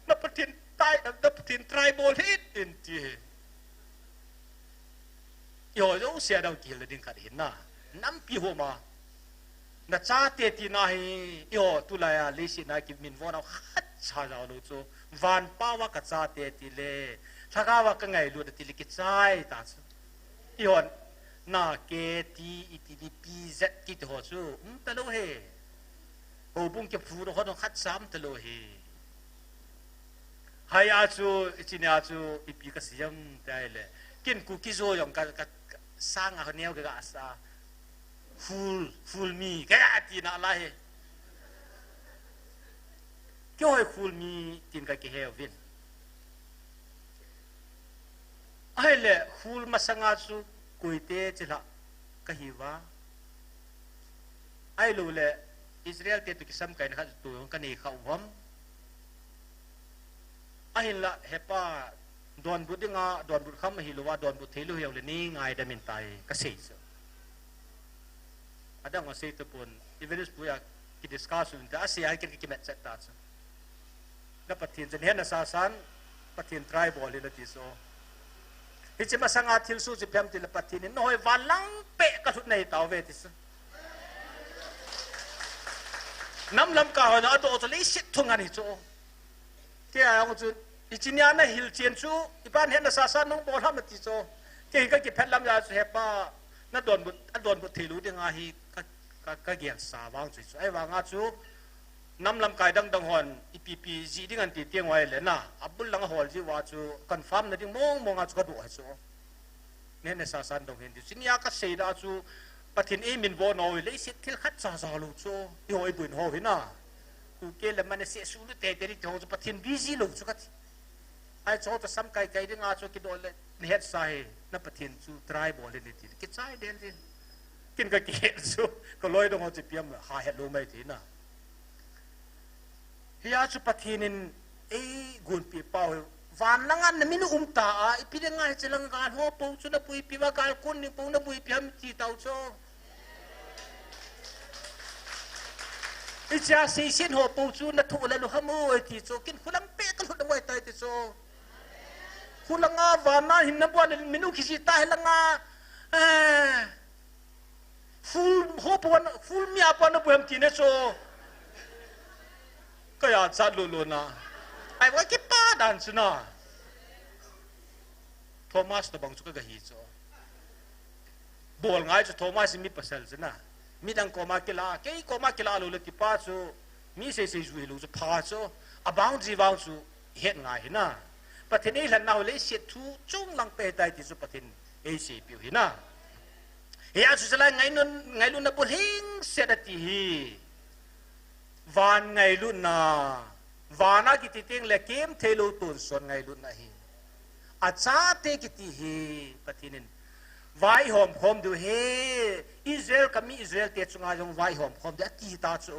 Na Pathen tai, na Pathen try bol hit in ti hi. Eiho jouse a dang kihil ding khat hin na. Nampi homa. Nachate tina hi, eiho tulai a leiset a kiminvo nau khatcha jao lou chu. Vanpao a kachate tile, lhagao a kangailut tile kichai ta chu. Eiho, na, ke, ti, iti, bi, pi, z kiti ho chu umta lou hi. Houbung kiphu ho jong khatcha umta lou hi. Hia chu, ichia chu, ipi kasei ham tia ahile, ken Kuki-Zo jong ka, ka, ka, sanga neo ka, kasa. Khul, khul mi, kati nalai hi. Keiho hi khul mi tin kakihe uvin. Ahile, khul masanga chu koite chilhah kahiuva. Ahilouleh, Israel te toh kisamkaina khat chu kanei kha u ham. Ahinlah, hepa, donbut dinga, donbut kham ahilouva, donbut theilou hijongle nei ngaidam in tai, kasei chu. Adang asei tapon, Evangelist puia kidiscuss u inte, asei a ken kakimatchet ta chu. Na Pathen chu nahet nasasan, Pathen try bol in ati chu. Hiche masanga thilsoh chu ipi ham tile Pathen in, nahoi van lang peh kalhut nahi tauve ati chu. Nam lamkai hon adoh chu leiset thungan hi chu. Kei a jong chu, hiche nia nahil chen chu, ipi nahet nasasan nahung bol ham ati chu. Kei hi kakiphet lam a chu hepa, nadonbut, adonbut theilou dinga hi ka, ka, kagelsa vang chu chu. Ahivanga chu, nam lamkai dangdang hon, ipi ipi jih ding anti teng uva ahile na, abul langa hol jiuva chu, confirm na ding mong monga chu kadoh hi chu. Nahet nasasan dong hen tiu. Hiche nia kasei da chu, Pathen in eiminvo nau hi leiset thil khatcha jao lou chu. Eiho iboina ho hi na. Kuki le Manasseh sulu teitei ding ti ho chu Pathen busy lou chu kati. Ahi chu ho chu samkai kai dinga chu kidoh le nahetsa hi. Na Pathen chu try bol in ati. Kichai del din. Ken kakihet chu. Kaloi dong ho chu ipi ham hahet lou mai ti na. Hia chu Pathen in eigonpeh pau hi, van langa namin umta a, ipi dinga hiche langa gal ho pou chu naboipi uva, gal kon ding pou naboipi ham ti tau chu. Hichea seisen ho pou chu nathoh lel u ham o ati chu, ken khulang peh kalhut ngai tai ti chu. Khulanga vana hin nabol le min u kijih ta hilanga, eh, Khul ho pou a, khul mi a pou naboi ham ti ne chu. Kaya chat lou lou na. Ahi, va kipa dan chu na. Thomas tobang chu kagahi chu. Bol ngai chu Thomas mi pasal chu na. Midang koma kila, kei koma kila lou le kipa chu. Mi seisei ju hilou chu pha chu. Abang ji vang chu. Het ngai hi na. Pathen in eilhenna ho leiset thu chunglang peh tai ti chu Pathen in eiseipiu hi na. Hia chu chalai ngailun, ngailutna bulhingset ati hi. Van ngailutna. Vana kiti teng le kemtheilou tonsot ngailutna hi. Achate kiti hi Pathen in. Vaihom khom diu hi. Israel kami Israel te chunga jong vaihom khom diu ati ta chu.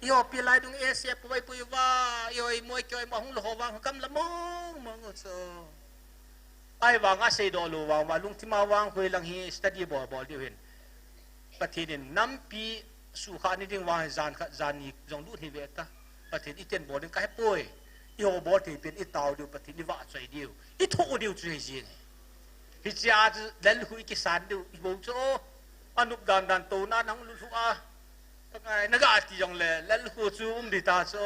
Eiho pilai dung S F vai pui va, eiho imoi kei imoi hung lou ho vang kam la mong mong u chu. Ahivanga seidoh lou vang uva, lungthima vang hoilang hi study bol bol diu hin. Pathen in nampi sukha ni ding vang jan khat jan ni jong lut hi ve ta. Pathen in iten bol ding kahepoi. Eiho bol thei pen itao diu, Pathen in ivahchoi diu. Ithoh diu chu hi jing. Hichea chu lalhu ikisan diu, ibou chu. Anup dan dan touna nahung lulhu a. Pakai, naga ti jongle, lalhu chu um ding ta chu.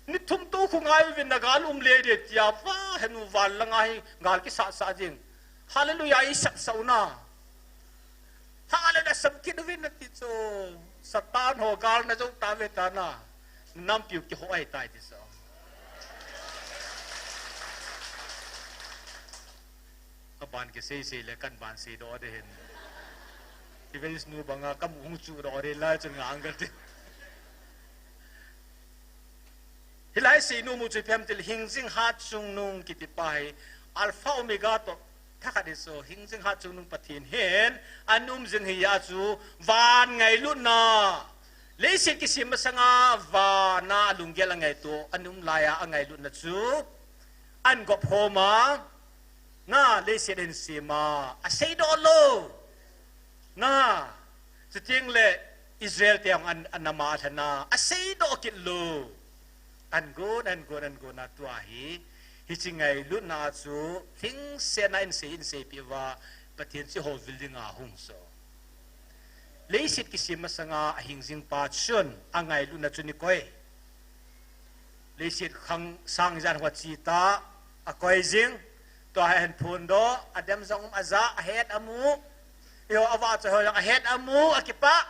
Ni thum tou khu ngai uvin nagal um le de tia, va, henu val langa hi, gal kisah sah ding. Hallelujah, isah sah u na. Hallelujah, sam kit uvin nati chu. Satan ho gal najou ta ve ta na. Nampiu kiho ahi tai ti chu. Aban kisei sei le kan ban seidoh ding hin. Evangelist nu banga kamu hung chudoh ding lai chun nga ang kati. Hilai seinom u chu ipi ham tile hingjing hatchungnung kiti pa hi Alpha Omega toh thakhat hi chu hingjing hatchungnung Pathen hin ana um jing hi a chu van ngailutna. Leiset kisem masanga vana alunggel angaito ana um laiya angailutna chu. An gop homa, na, leiset ahin sema, aseidoh lou. Na, chuteng le Israel te jong an, an ama alhana, aseidoh kit lou. An gon, an gon, an gon a tua hi. Hiche ngailutna chu lhingsetna in sei, in seipeh uva, Pathen chu eiho vil dinga hung so. Leiset kisem masanga ahing jing pa chun angailutna chu ni koi. Leiset khang sang jan hung ache ta, akoi jing. Tua hi ahin phondoh, adem jong um, aja, ahet amu. Eiho avahchoi ho jong ahet amu, akipah.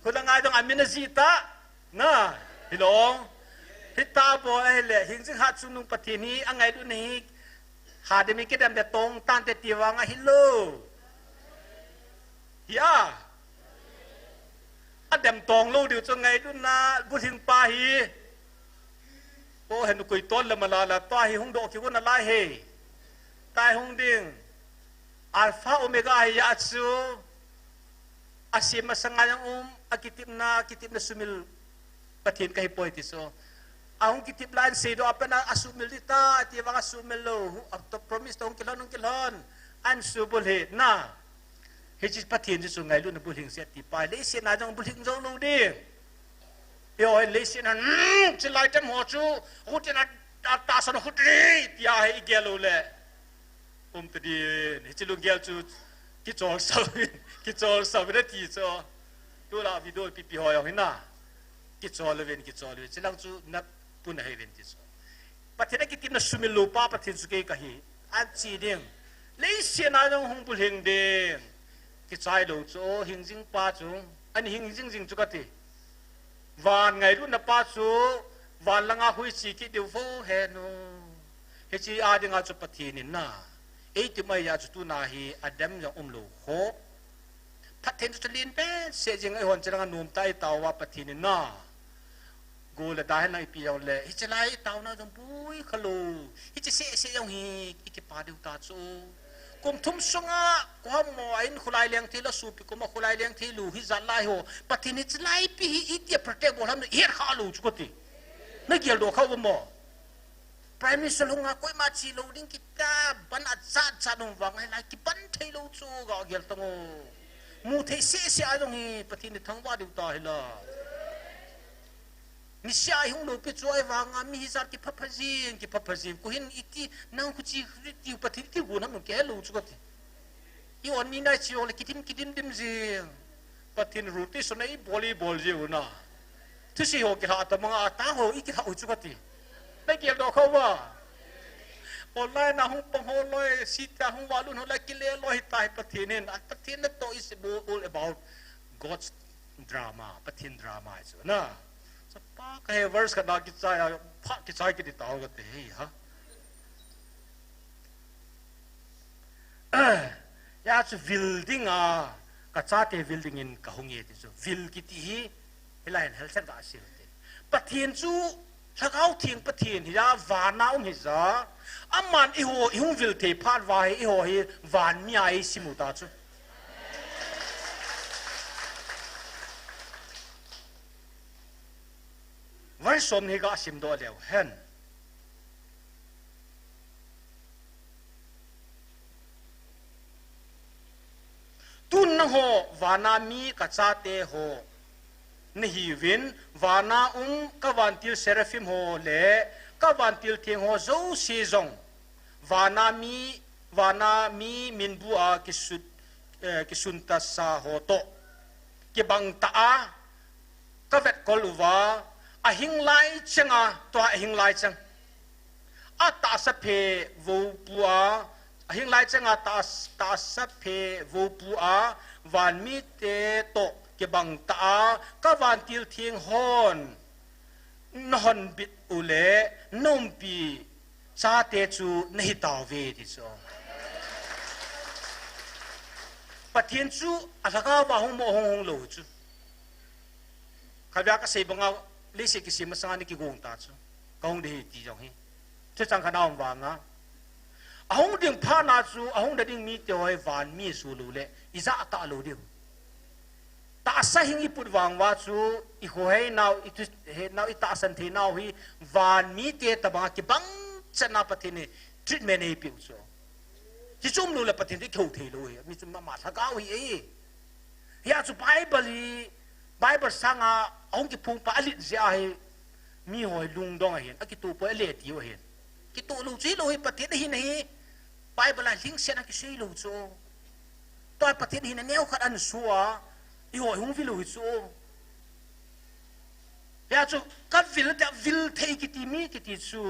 Khut le ngai jong amin ajih ta. Na, hilou. Hitabou ahile, hingjing hatchungnung Pathen hi angailutna hi, hadem hi kidem le tong tante ti vang ahilou. Hia. Adem tong lou diu chu ngailutna bulhing pa hi. O, henu koi ton le malala, tua hi hung doh kit u nalai e. Tua hi hung ding. Alpha Omega ahi a chu. Asem masanga jong um, akitepna, kitepna sumil Pathen kahi poi ti chu. Ahung kitep lai in seidoh a pat a, asumil ding ta, ti vang asumil lou. Hu, a, to promise to hung kilhon, hung kilhon. Ahin subulhit na. Hiche Pathen chu ngailutna bulhing se ti pa. Leiset a jong bulhing jou lou ding. Eiho, leiset a, hmm, chulai tem ho chu, hutin a, a tahsan hutin, tia hi igel lou le. Um ta din, hiche lunggel chu kichol sao in, kichol sao in ati chu. Tulai video ipi ipi ho jong hin na. Kichol uvin, kichol uvin. Chulang chu napun ahi uvin ti chu. Pathen a kitepna sumil lou pa Pathen chu kei kahi. Ache ding. Leiset a jong hung bulhing ding. Kichai lou chu, hingjing pa chu. Ahin hing jing jing chu kati. Van ngailutna pa chu, van langa huiche kit diu vo henu. Hiche a dinga chu Pathen in na. Eiti mai a chu tuna hi adem jong um lou kho. Pathen chu len behseh jing a, eihon chulanga nom ta itao uva Pathen in na. Gol le da hin na ipi jong le. Hiche lai itaona jong boi kha lou. Hiche seh seh jong hi ikipa diu ta chu. Kum thum sunga, koiham mo a in khulai leng thei lou, sopi kum a khulai leng thei lou, hijat lai ho. Pathen hiche lai ipi hi, iti a protect bol ham, het kha lou chu kati. Nagel doh kha uva mo. Prime Minister hung a koima che lou ding kita, ban a chat chat um vang hilai, kiban thei lou chu gagel tang o. Mu thei seh seh a jong hi, Pathen in thangvah diu ta hila. Misia ihung loupi chu ahivanga mi hijat kipha pha jing, kipha pha jing. Koi hin iti, nang khuchi iti, Pathen iti gon ham nung kihe lou chu kati. I on mi nai chi ong le kidim, kidim dim jing. Pathen ruti sona ibol, ibol jing u na. Thusi ho kilha ta manga ta ho i kilha u chu kati. Nagel doh kha uva. Online a hung pang ho loi, sita hung valun ho loi kile loi hita hi Pathen in. A Pathen natoh is all about God's drama, Pathen drama chu na. Chapa kahe verse khat na kichai a, pha kichai kiti tao kati hi ha. Hia chu vil dinga, kachate vil dingin kahung e ti chu. Vil kiti hi, hilai hin helchet ga sil te. Pathen chu, Lhagao Theng Pathen hi a vana um hi ja. Aman eiho, ihung vil thei phat uva hi, eiho hi van mi a eisim u ta chu. Verse som hi ga simdoh leu hen. Tun nangho vana mi kachate ho nahiuvin, vana um kavantil seraphim ho le kavantil theng ho jouse jong vana mi, vana mi minbu a kisut, eh, kisunta sa ho toh kibang tah a kavetkol uva, ahing lai changa, tua ahing lai chang. Atahsa phe vopu a, ahing lai changa tahs-, tahsa phe vopu a, vanmite toh kibang tah a, kavantil theng hon nahon bit u le, naumpi chate chu nahi tauve ti chu. Pathen chu alhagao va hung mo hung hung lou chu. Khatvei a kasei banga leiset kisem masanga ni kigong ta chu. Kahung ding ahi ti jong hi. Thuchang khat na um vanga. Ahung ding phat na chu, ahung da ding mite ho hi van mi ahi lou le, ija tah lou diu. Tahsa hing iput vang uva chu, ikhohei nau, ithu-, hei nau, itahsan thei nau hi, van mite tabanga kibang chan a Pathen in treatment eipeh u chu. Hichu um lou le Pathen toh ikihou thei lou hi, mi chu mama lhagao hi e. Hia chu Bible hi, Bible sanga ahung kiphong pa alet jeh ahi, miho hi lungdong ahin, akitoh poi ale tiu ahin. Kitoh lou chu hilou hi, Pathen ahina hi Bible a lhingsetna kisei lou chu. Tua Pathen ahina neokhat ana soh a, eiho ihung vil u hi chu. Hia chu, ka vil tia vil thei kiti mi kiti chu,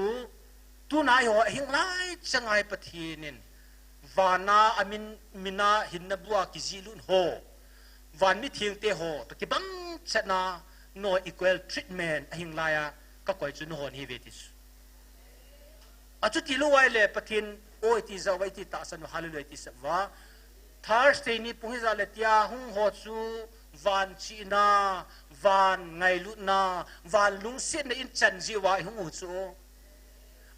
tuna eiho ahing lai chang a hi Pathen in, vana amin, mina hinna bua kijih lut ho, van mithengte ho toh kibang chetna, no equal treatment ahing lai a, ka koi chu nahon hi ve ti chu. Achuti lou ahile Pathen, o iti jeh uva iti tahsan uva, hallelujah iti sah uva. Thursday ni pung hijat le tia hung ho chu van chihna, van ngailutna, van lungsetna in chan jeh uva ihung u chu.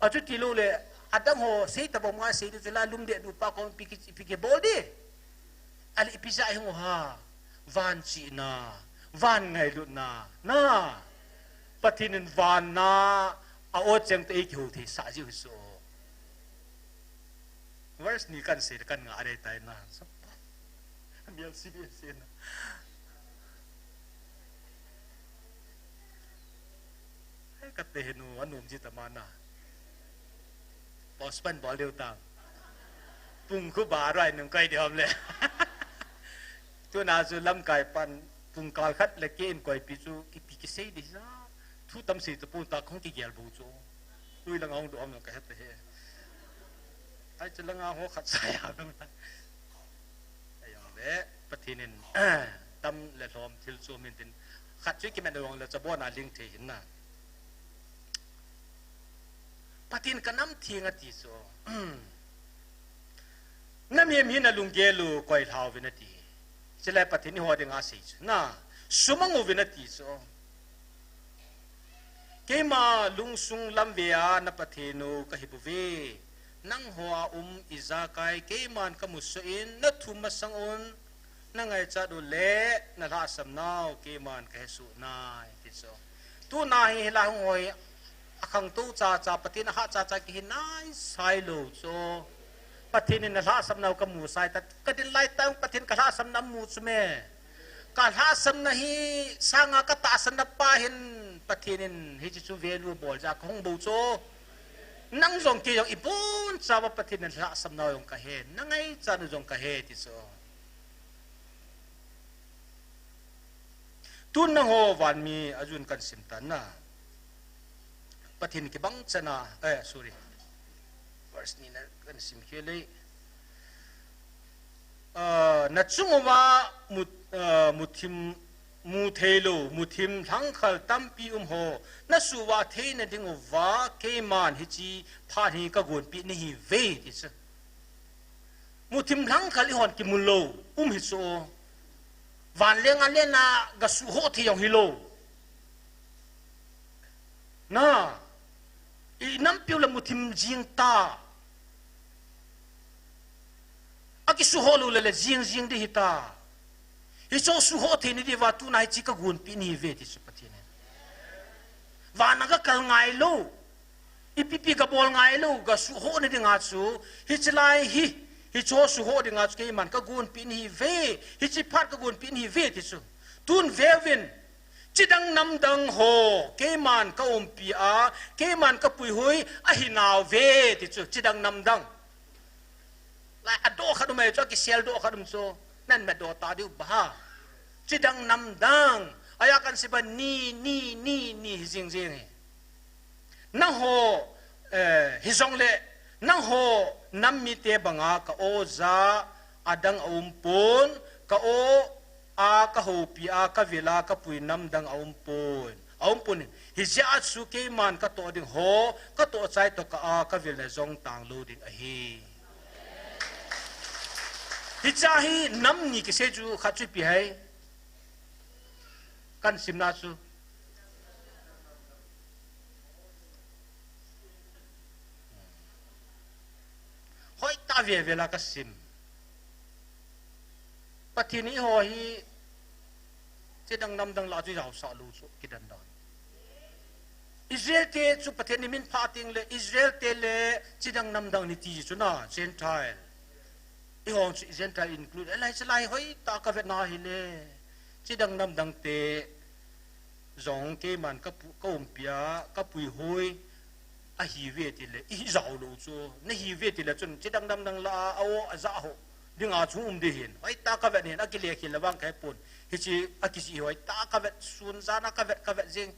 Achuti lou le, adang ho sei tabang ma sei diu chu la lum deh du pa kong pi ki, pi kibol di. Ahile ipi jeh a ihung u ham, van chihna, van ngailutna, na. Pathen in vanna a o cheng toh eikihou theisah jiu hi chu. Verse ni kan sei le kan ngah dei tai na. Mial si be se na. Ai, ka te henu, anom ji ta ma na. Postpone bol diu ta. Pung khu ba rai nung kai di ham le. Tuna chu lamkai pan pung kal khat le kei in koipi chu kipi kisei di sa. Thu tam sei tapon ta khong kigel bou chu. Ui lang hong do ham lang ka het he. Ai chu lang a ho khat sa ya dong. Ai ang le, Pathen in tam le lhom thil chu min tin khat chu kimen dong le chabon a ling thei hin na. Pathen ka nam theng ati chu. Na mihem hi na lunggel u koi lhau vin ati. Chule Pathen in eiho dinga sei chu. Na, sumang uvin ati chu. Keima lungsung lam ve a na Pathen u ka hi bou ve. Nangho a um ijakai keiman ka mu soh in, na thum masang un, na ngaichat u le na lhahsam nau keiman ka he soh nai, ti chu. Tuna hi hilai hung ho hi akhangtou chacha, Pathen a hah chacha kihi nai sai lou chu. Pathen in na lhahsam nau ka mu sai ta, ka din lai tah Pathen ka lhahsam na mu chu me. Ka lhahsam na hi sanga ka tahsan na pa hin Pathen in hiche chu value bol jeh a ka hung bou chu. Nang jong kei jong ibon chauva Pathen in lhahsam nau jong ka he, na ngaichat u jong ka he ti chu. Tun nangho vanmi a jun kan sim tan na. Pathen kibang chan a, eh, sorry. Verse ni na kan sim khel e. Ah, na chung uva mu, ah, muthim, mu thei lou, muthim lhangkhal tampi um ho, na suh vah theina ding uva, keiman hiche phat hi ka gonpeh nahi uve, ti chu. Muthim lhangkhal eihon kimu lou, um hi chu. Vanleng a len a ga suh ho thei jong hilou. Na, i nampiu le muthim jing ta. A kisuh ho lou le le jing jing di hita. Hiche suh ho thei na diuva tuna hiche ka gonpeh nahi uve ti chu Pathen in. Van a ga kal ngai lou. Ipi pi ga bol ngai lou, ga suh ho na dinga chu, hiche lai hi, hiche suh ho dinga chu keiman ka gonpeh nahi uve, hiche phat ka gonpeh nahi uve ti chu. Tun ve uvin, chidang namdang ho, keiman ka umpi a, keiman ka puihui, ahi nauve ti chu, chidang namdang. Lai, adoh khat um e chu, akisel doh khat um chu, nan met doh ta diu ba ha. Chidang namdang, aja kan sei ba ni, ni, ni, ni, hi jing jing hi. Nangho, eh, hijongle, nangho nam mite banga ka o ja adang aum pon, ka o a, ka houpi a, ka vil a, ka pui namdang aum pon. Aum pon, hijeh a chu keiman ka toh ding ho, ka toh chai toh kah a, ka vil na jong tang lou ding ahi. Hiche hi nam ni kisei chu khat chu ipi ham. Kan simna chu. Hoitah veve la ka sim. Pathen in eiho hi chidang namdang lah chu jaosah lou chu kidan dan. Israel te chu Pathen in min phah teng le Israel te le chidang namdang ni ti chu na Gentile. Eiho chu Gentile include. Lai chu lai hoitah ka vetna hile. Chidang namdang te jong keiman ka pu, ka umpi a, ka puihui, Ahi ve tile, i jao lou chu. Nahi ve tile chun, chidang namdang lah a, a-o, aja ho. Dinga chu um ding ahin. Hoitah a kavet ahin, akile khel le vang kahepon. Hiche, akiji hoitah a kavet, sun jan a kavet, kavet jing.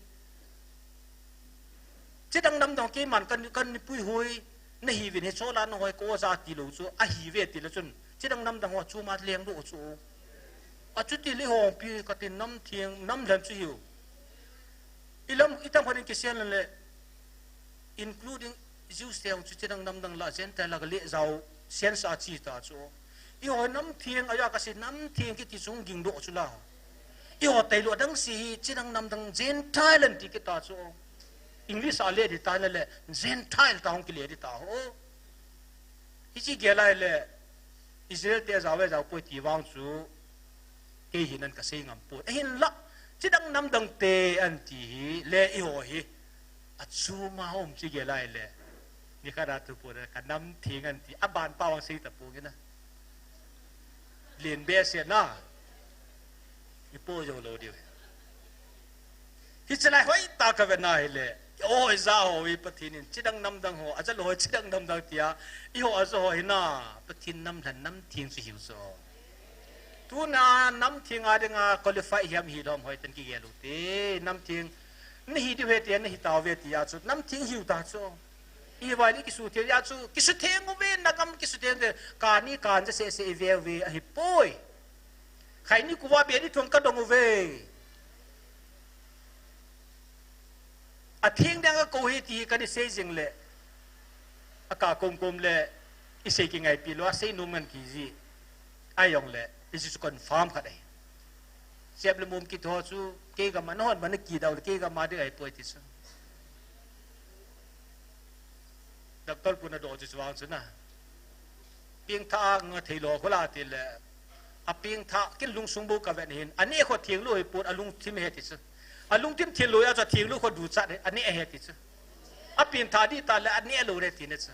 Chidang namdang keiman kan, kan puihui. Nahi uvin hiche lah a nahoi ko ja tilou chu. Ahi ve tile chun, chidang namdang ho chu ma leng doh chu. Achuti le hongpi katin namtheng, namlhen chu hiu. Ilam, itang phanin kisel le, including Jews te chu chidang namdang lah, Gentile lah kale jao, sense a chi ta chu. Eiho namtheng, aja kasei namtheng kiti chu ging doh chu la. Eiho tailou adang se hi, chidang namdang Gentile anti kit ta chu. English a le di ta na le, Gentile ta hung kile di ta ho. Hiche gel a le, Israel te jao ve jao poi ti vang chu, kei hin an kasei ngam poi. Ahinlah, chidang namdang te anti hi, le eiho hi. Achuma hom chi gel a le. Nikhat a tu poi ka namtheng anti, aban pa vang sei ta poi na. Lien behseh na. Ipo jou lou diu. Hiche lai hoitah a kavet na hile. O, ija ho hi Pathen in, chidang namdang ho, aja lou ho chidang namdang tia. Eiho aja ho hi na, Pathen namlhen namtheng chu hiu chu. Tuna namtheng a dinga qualify hiam hilou ham hoitah in kigel u te. Namtheng, nahi diu ahi tia, nahi tauve tia chu. Namtheng hiu ta chu. Iva ni kisutheng a chu, kisutheng uve, nagam kisutheng uve, kani kan ja sese ive uve, ahipoi. Khaini kuva beni thong kadong uve. Atheng dang akou hi ti hi kani sei jing le. Aka komkom le, isei kingaipi lou, asei nom ngan kiji. Ajong le, iji chu confirm khat ahi. Sep le mom kiti ho chu, kei gam a nahon bana kidau le, kei gam a ding ahipoi ti chu. Doctor pun adoh chu chuang chu na. Pengthah a nga thei lou khu la tile. Apengthah kin lungsung bou kavet hin. Aneh khu theng lou hipon alungthim ahi ti chu. Alungthim theng lou a chu theng lou khu duchat aneh ahi ti chu. Apengthah dih ta le aneh lou re ti ne chu.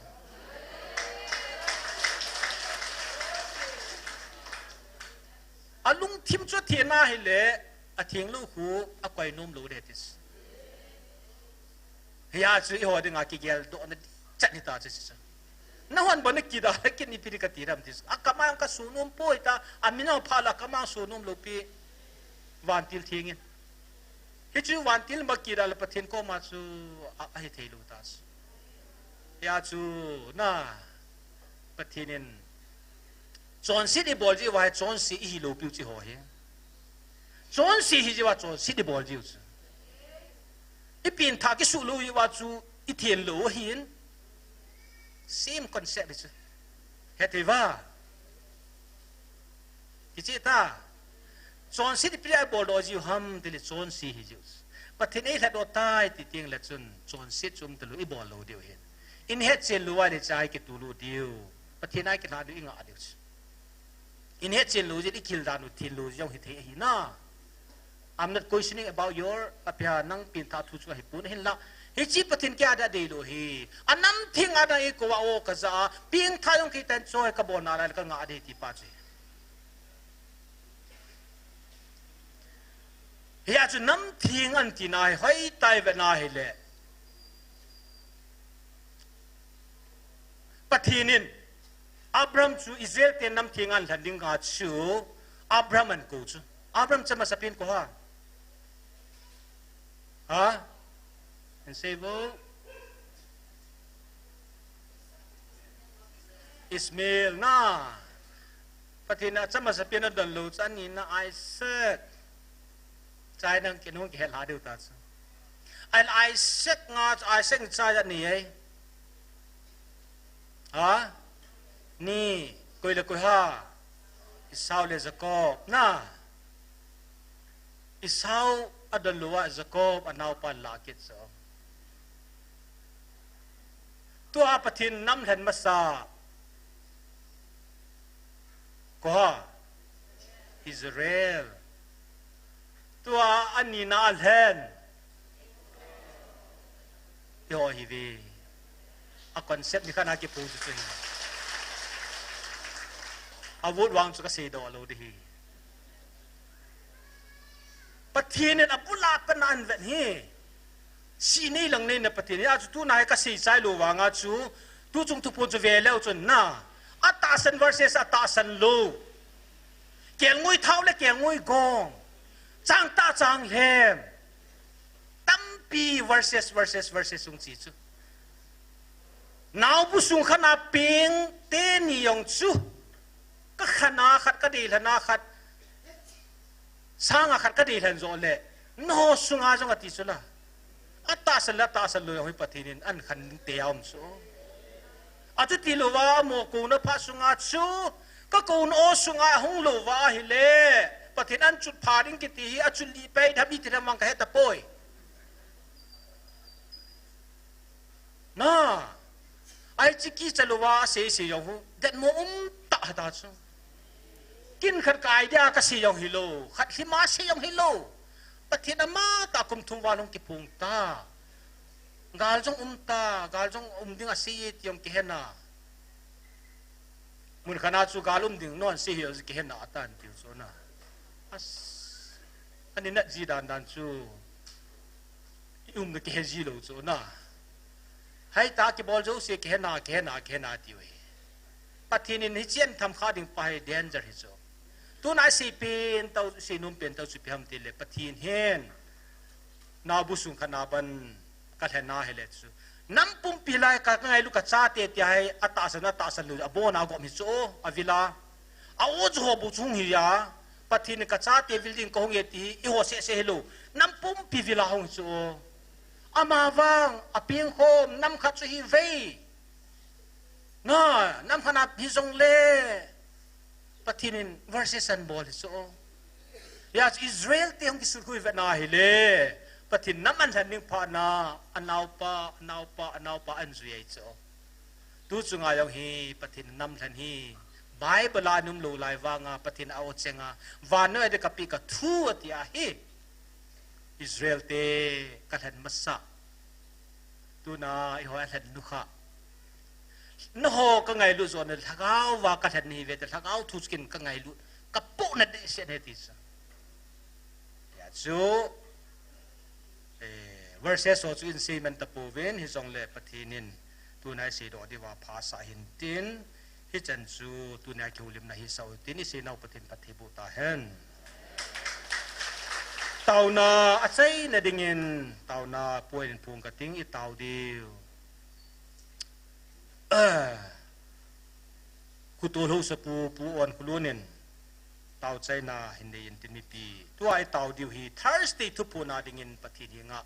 Alungthim chu atheng na hile, atheng lou khu akoi nom lou re ti chu. Hia chu eiho dinga kigeldohna chat hita chu chu. Nahon bana kida, kin ipi ding kati ham ti chu. Akam a kaso nom poi ta, amin a pha la akam a so nom lou pi. Vantil theng in. Hichu vantil ma kida le Pathen koma chu a, ahi thei lou ta chu. Hia chu na Pathen in chonset ibol jiu va, chonse ihi lou piu chi ho hi. Chonse hi jiu va, chonset ibol jiu chu. Ipengthah kisuh lou jiu va chu ithen lou ahin. Same concept hi chu. Hethei va. Kicheh ta. Chonset ipi a ibol doh jiu ham tile chonse hi jiu. Pathen in eilhadoh tai ti teng le chun chonset chu um talou ibol lou diu ahin. Ihet chen lou a le chai kitu lou diu. Pathen a kilha diu inga diu chu. Ihet chen lou jeh in ikil dan u thenlou jong hithei ahi na. I'm not questioning about your apia nang pengthah thu chu ahipon ahinla. Hiche Pathen kia da deilou hi. Anamtheng a dang eikou a o kaja a. Pengthah jong kei tan choi kabol nalai le kanga dei ti pa chu. Hia chu namtheng anti na hi hoitah a ivet na hile. Pathen in Abraham chu Israel te namtheng a lhen dinga chu Abraham akou chu. Abraham chu amasapen kou ham? Ha? Ansei vo. Ishmael na. Pathen in achamasapen adon lou chu anina Isaac. Chai nang kinung kihet lha diu ta chu. An Isaac nga chu Isaac in chai ani e. Ha? Ni, koi le koi ham? Esau le Jacob na. Esau adon lou a Jacob anaopa lah kit chu. Tua Pathen namlhen masa. Kou ham? Israel. Tua anina alhen. Eiho hi ve. A concept nikhat a kiphong chu chu hi. A vote vang chu kasei doh lou ding ahi. Pathen in abul a pat na ahin vet hi. Sih nei lang nei na Pathen hi, achu tuna hi kasei chai lou vanga chu, tuchung thuphon chu ve leu chun na, atahsan versus atahsan lou. Kelngoi thao le kelngoi gong. Chang tah chang lhem. Tampi versus, versus, versus hung chi chu. Naobu sung khat na peng teni jong chu. Ka khan a khat, ka deilhen a khat. Sanga khat ka deilhen jo le. Nangho sunga jong ati chu la. Atahsan le atahsan lou jong hi Pathen in ahin khan te a um chu. Achuti louva, amo kouna phat sunga chu, ka kouna o sunga hung louva ahile, Pathen ahin chutpha ding kiti hi, achut lih pei dam iti dam vang kahe tapoi. Na, ahi chu kicha louva, asei sei jong hu, det mo um tah hita chu. Kin khat ka idea kasei jong hilou, khat lhima sei jong hilou. Pathen amatah kum thum val hung kiphong ta. Gal jong um ta, gal jong um ding asei e ti jong kihe na. Mun khat na chu gal um ding non sei hi jong kihe na atan tiu chu na. As. Ani nat ji dan dan chu. I um na kihe ji lou chu na. Hai ta kibol jouse kihe na, kihe na, kihe na tiu hi. Pathen in hichen tham kha ding pa hi danger hi chu. Tuna isei pen tau, isei nom pen tau chu ipi ham tile Pathen hin. Naobu sung khat na ban ka lhen a hile chu. Nam pumpi lai ka, ka ngailu ka chate ti hi atahsan, atahsan lou, abon a gom hi chu, avila. A o chu ho bu chu hung hi a. Pathen in ka chate vil ding kahung e ti hi, eiho seh seh hilou. Nam pumpi vila hung hi chu. Ama vang, apeng khom, nam khat chu hi vei. Na, nam khat na hi jong le. Pathen in versus ahin bol hi chu. Hijeh chun Israel te hung kisukhui vet na hile. Pathen nam ahin lhen ding phat na, anaopa, anaopa, anaopa ahin jui ahi chu. Tu chunga jong hi Pathen nam lhen hi. Bible a aum lou lai vanga Pathen a o chenga. Vannoi a ding kapeh ka thu ati ahi. Israel te ka lhen masa. Tuna eiho a lhen nu kha. Nangho ka ngailut jo na lhagao va ka lhen nahi ve te lhagao thu chu ken ka ngailut. Ka poh na dehset ahi ti sa. Hijeh chun, eh, verses ho chu in sei man tapouvin, hijongle Pathen in tuna isei doh diuva phasah hintin, hichan chu tuna kihoulimna hisah u tin, isei nau Pathen phatthei boh tahen. Taona achaina dingin, taona point in phong kating, itao diu. Ah. Khuto lhou sapu, Pu Onkholun in, tao chaina hin nei intin mipi. Tua itao diu hi, Thursday thuphon a dingin Pathen henga.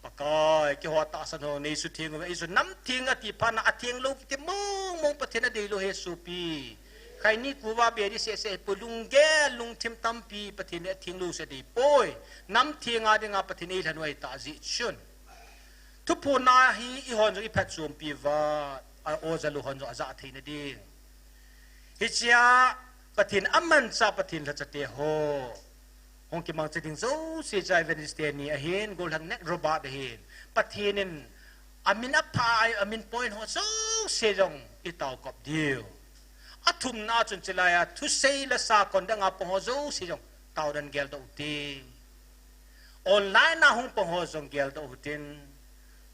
Pakai, keiho tahsan ho, nei sutheng uve, ei su namtheng ati phat na atheng lou ti mong mong Pathen adei lou ahi sopi. Khaini kuva bedi seh seh, pu lunggel, lungthim tampi, Pathen in atheng lou seh dei poi. Namtheng a dinga Pathen in eilhen u ahi tah jeh chun. Thuphon a hi eihon jong iphatchompi uva, a, oja lou hon jong ajah theina ding. Hichea Pathen amanchah Pathen lhacha te ho. Hung kimangcha ding jouse cha Wednesday ni ahin, gollhang Nat Roberts ahin. Pathen in amin apha, amin point ho jouse jong itao kop diu. Athumna chun chulai a thusei lasa kon danga pang ho jouse jong taonan geldoh ute. Online a hung pang ho jong geldoh utin,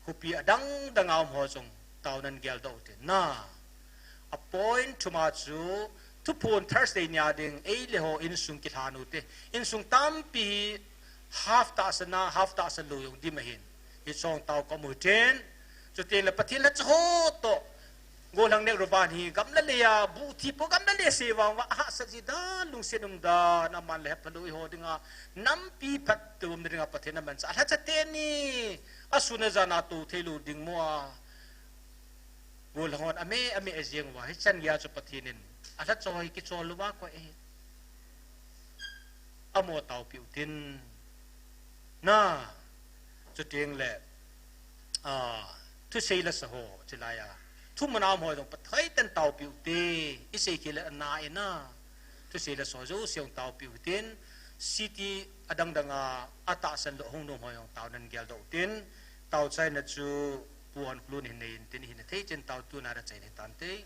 khopi adang dang a um ho jong taonan geldoh utin. Na, a point thuma chu, thuphon Thursday nia ding, ei le ho insung kilhan ute. Insung tampi hi half tahsan a, half tahsan lou jong dim ahin. Hiche jong tao kop utin, chuteng le Pathen lhacha ho toh, gollhang Nehru Band hi gamla lei a, buh thi po gamla lei a sei vang uva, ahahsat ji dan, lungset um dan, aman le hepha lou eiho dinga, nampi phatthei umna dinga Pathen amanchah. Alhacha teni, asun ajan a tou thei lou ding mo a. Gollhang hon ame, ame ajing uva, hichan geiya chu Pathen in. Alhacha ho hi kichol uva koi e. Amo taopi utin. Na, chuteng le, a, thusei lasa ho, chulai a. Thumun a um ho jong Pathen in taopi ute, isei khel le ana e na. Thusei lasa ho jouse jong taopi utin, city adang dang a, atahsan lou hung nom ho jong taonan geldoh utin, tao chaina chu Pu Onkholun hin nei intin, hin thei chen tao tuna da chaina hitante.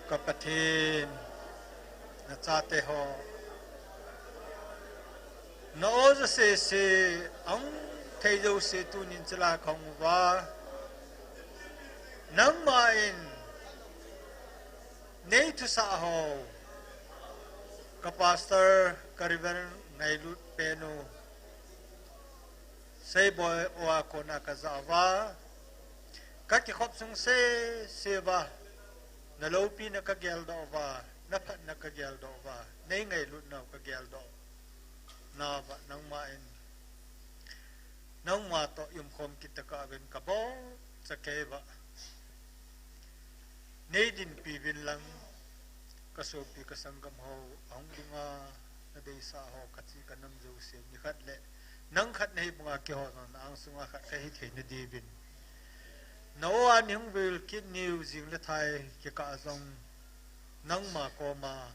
Ka Pathen, na chate ho. Na o ja sese, ang thei jouse tunin chila ka hung uva. Nangma in, nei thusah ho. Ka pastor, ka Reverend Ngailut Penu. Seiboi o a kona ka ja uva. Ka kikhop sung sese uva. Na loupina ka geldoh uva. Na phatna ka geldoh uva. Nei ngailutnau ka geldoh. Nauva nangma in. Nangma toh i umkhom kit tokah uvin ka bol cha kei uva. Nei dinpi uvin lang, ka sopi ka sanggam ho, ahung dinga, na deisah ho, ka chi ka nam jouse, nikhat le, nang khat na hi banga keiho jong na angsunga khat ka hi theina diuvin. Na o a nei hung vil kit niu jing le thai kikah jong, nangma koma,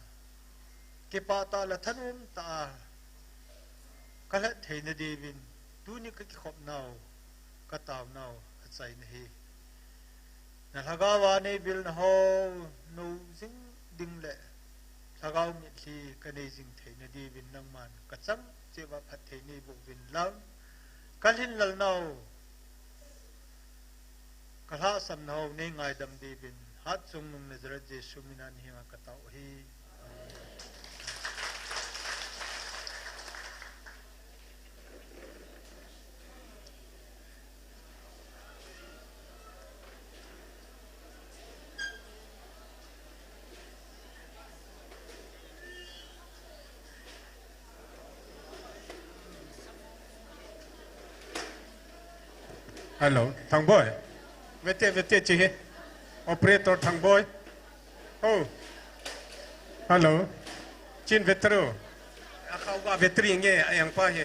kipah tah le thanom tah a, ka lhat theina diuvin, tuni ka kikhopnau, ka taonau, achaina hi. Na lhagao a nei vilna ho, nou jing ding le, lhagao mitlhi ka nei jing theina diuvin nangman, ka chang cheh uva phatthei nei boh uvin lang, ka lhinlelnau, ka lhahsamnau, nei ngaidam diuvin, hatchungnung Nazareth Jesu mina na henga ka tao u ahi. Hello, Thangboi. Vete, vete, chi hi. Operator Thangboi. Oh. Hello. Chin vetru. Akhau ga vetri nge ayang pa hi.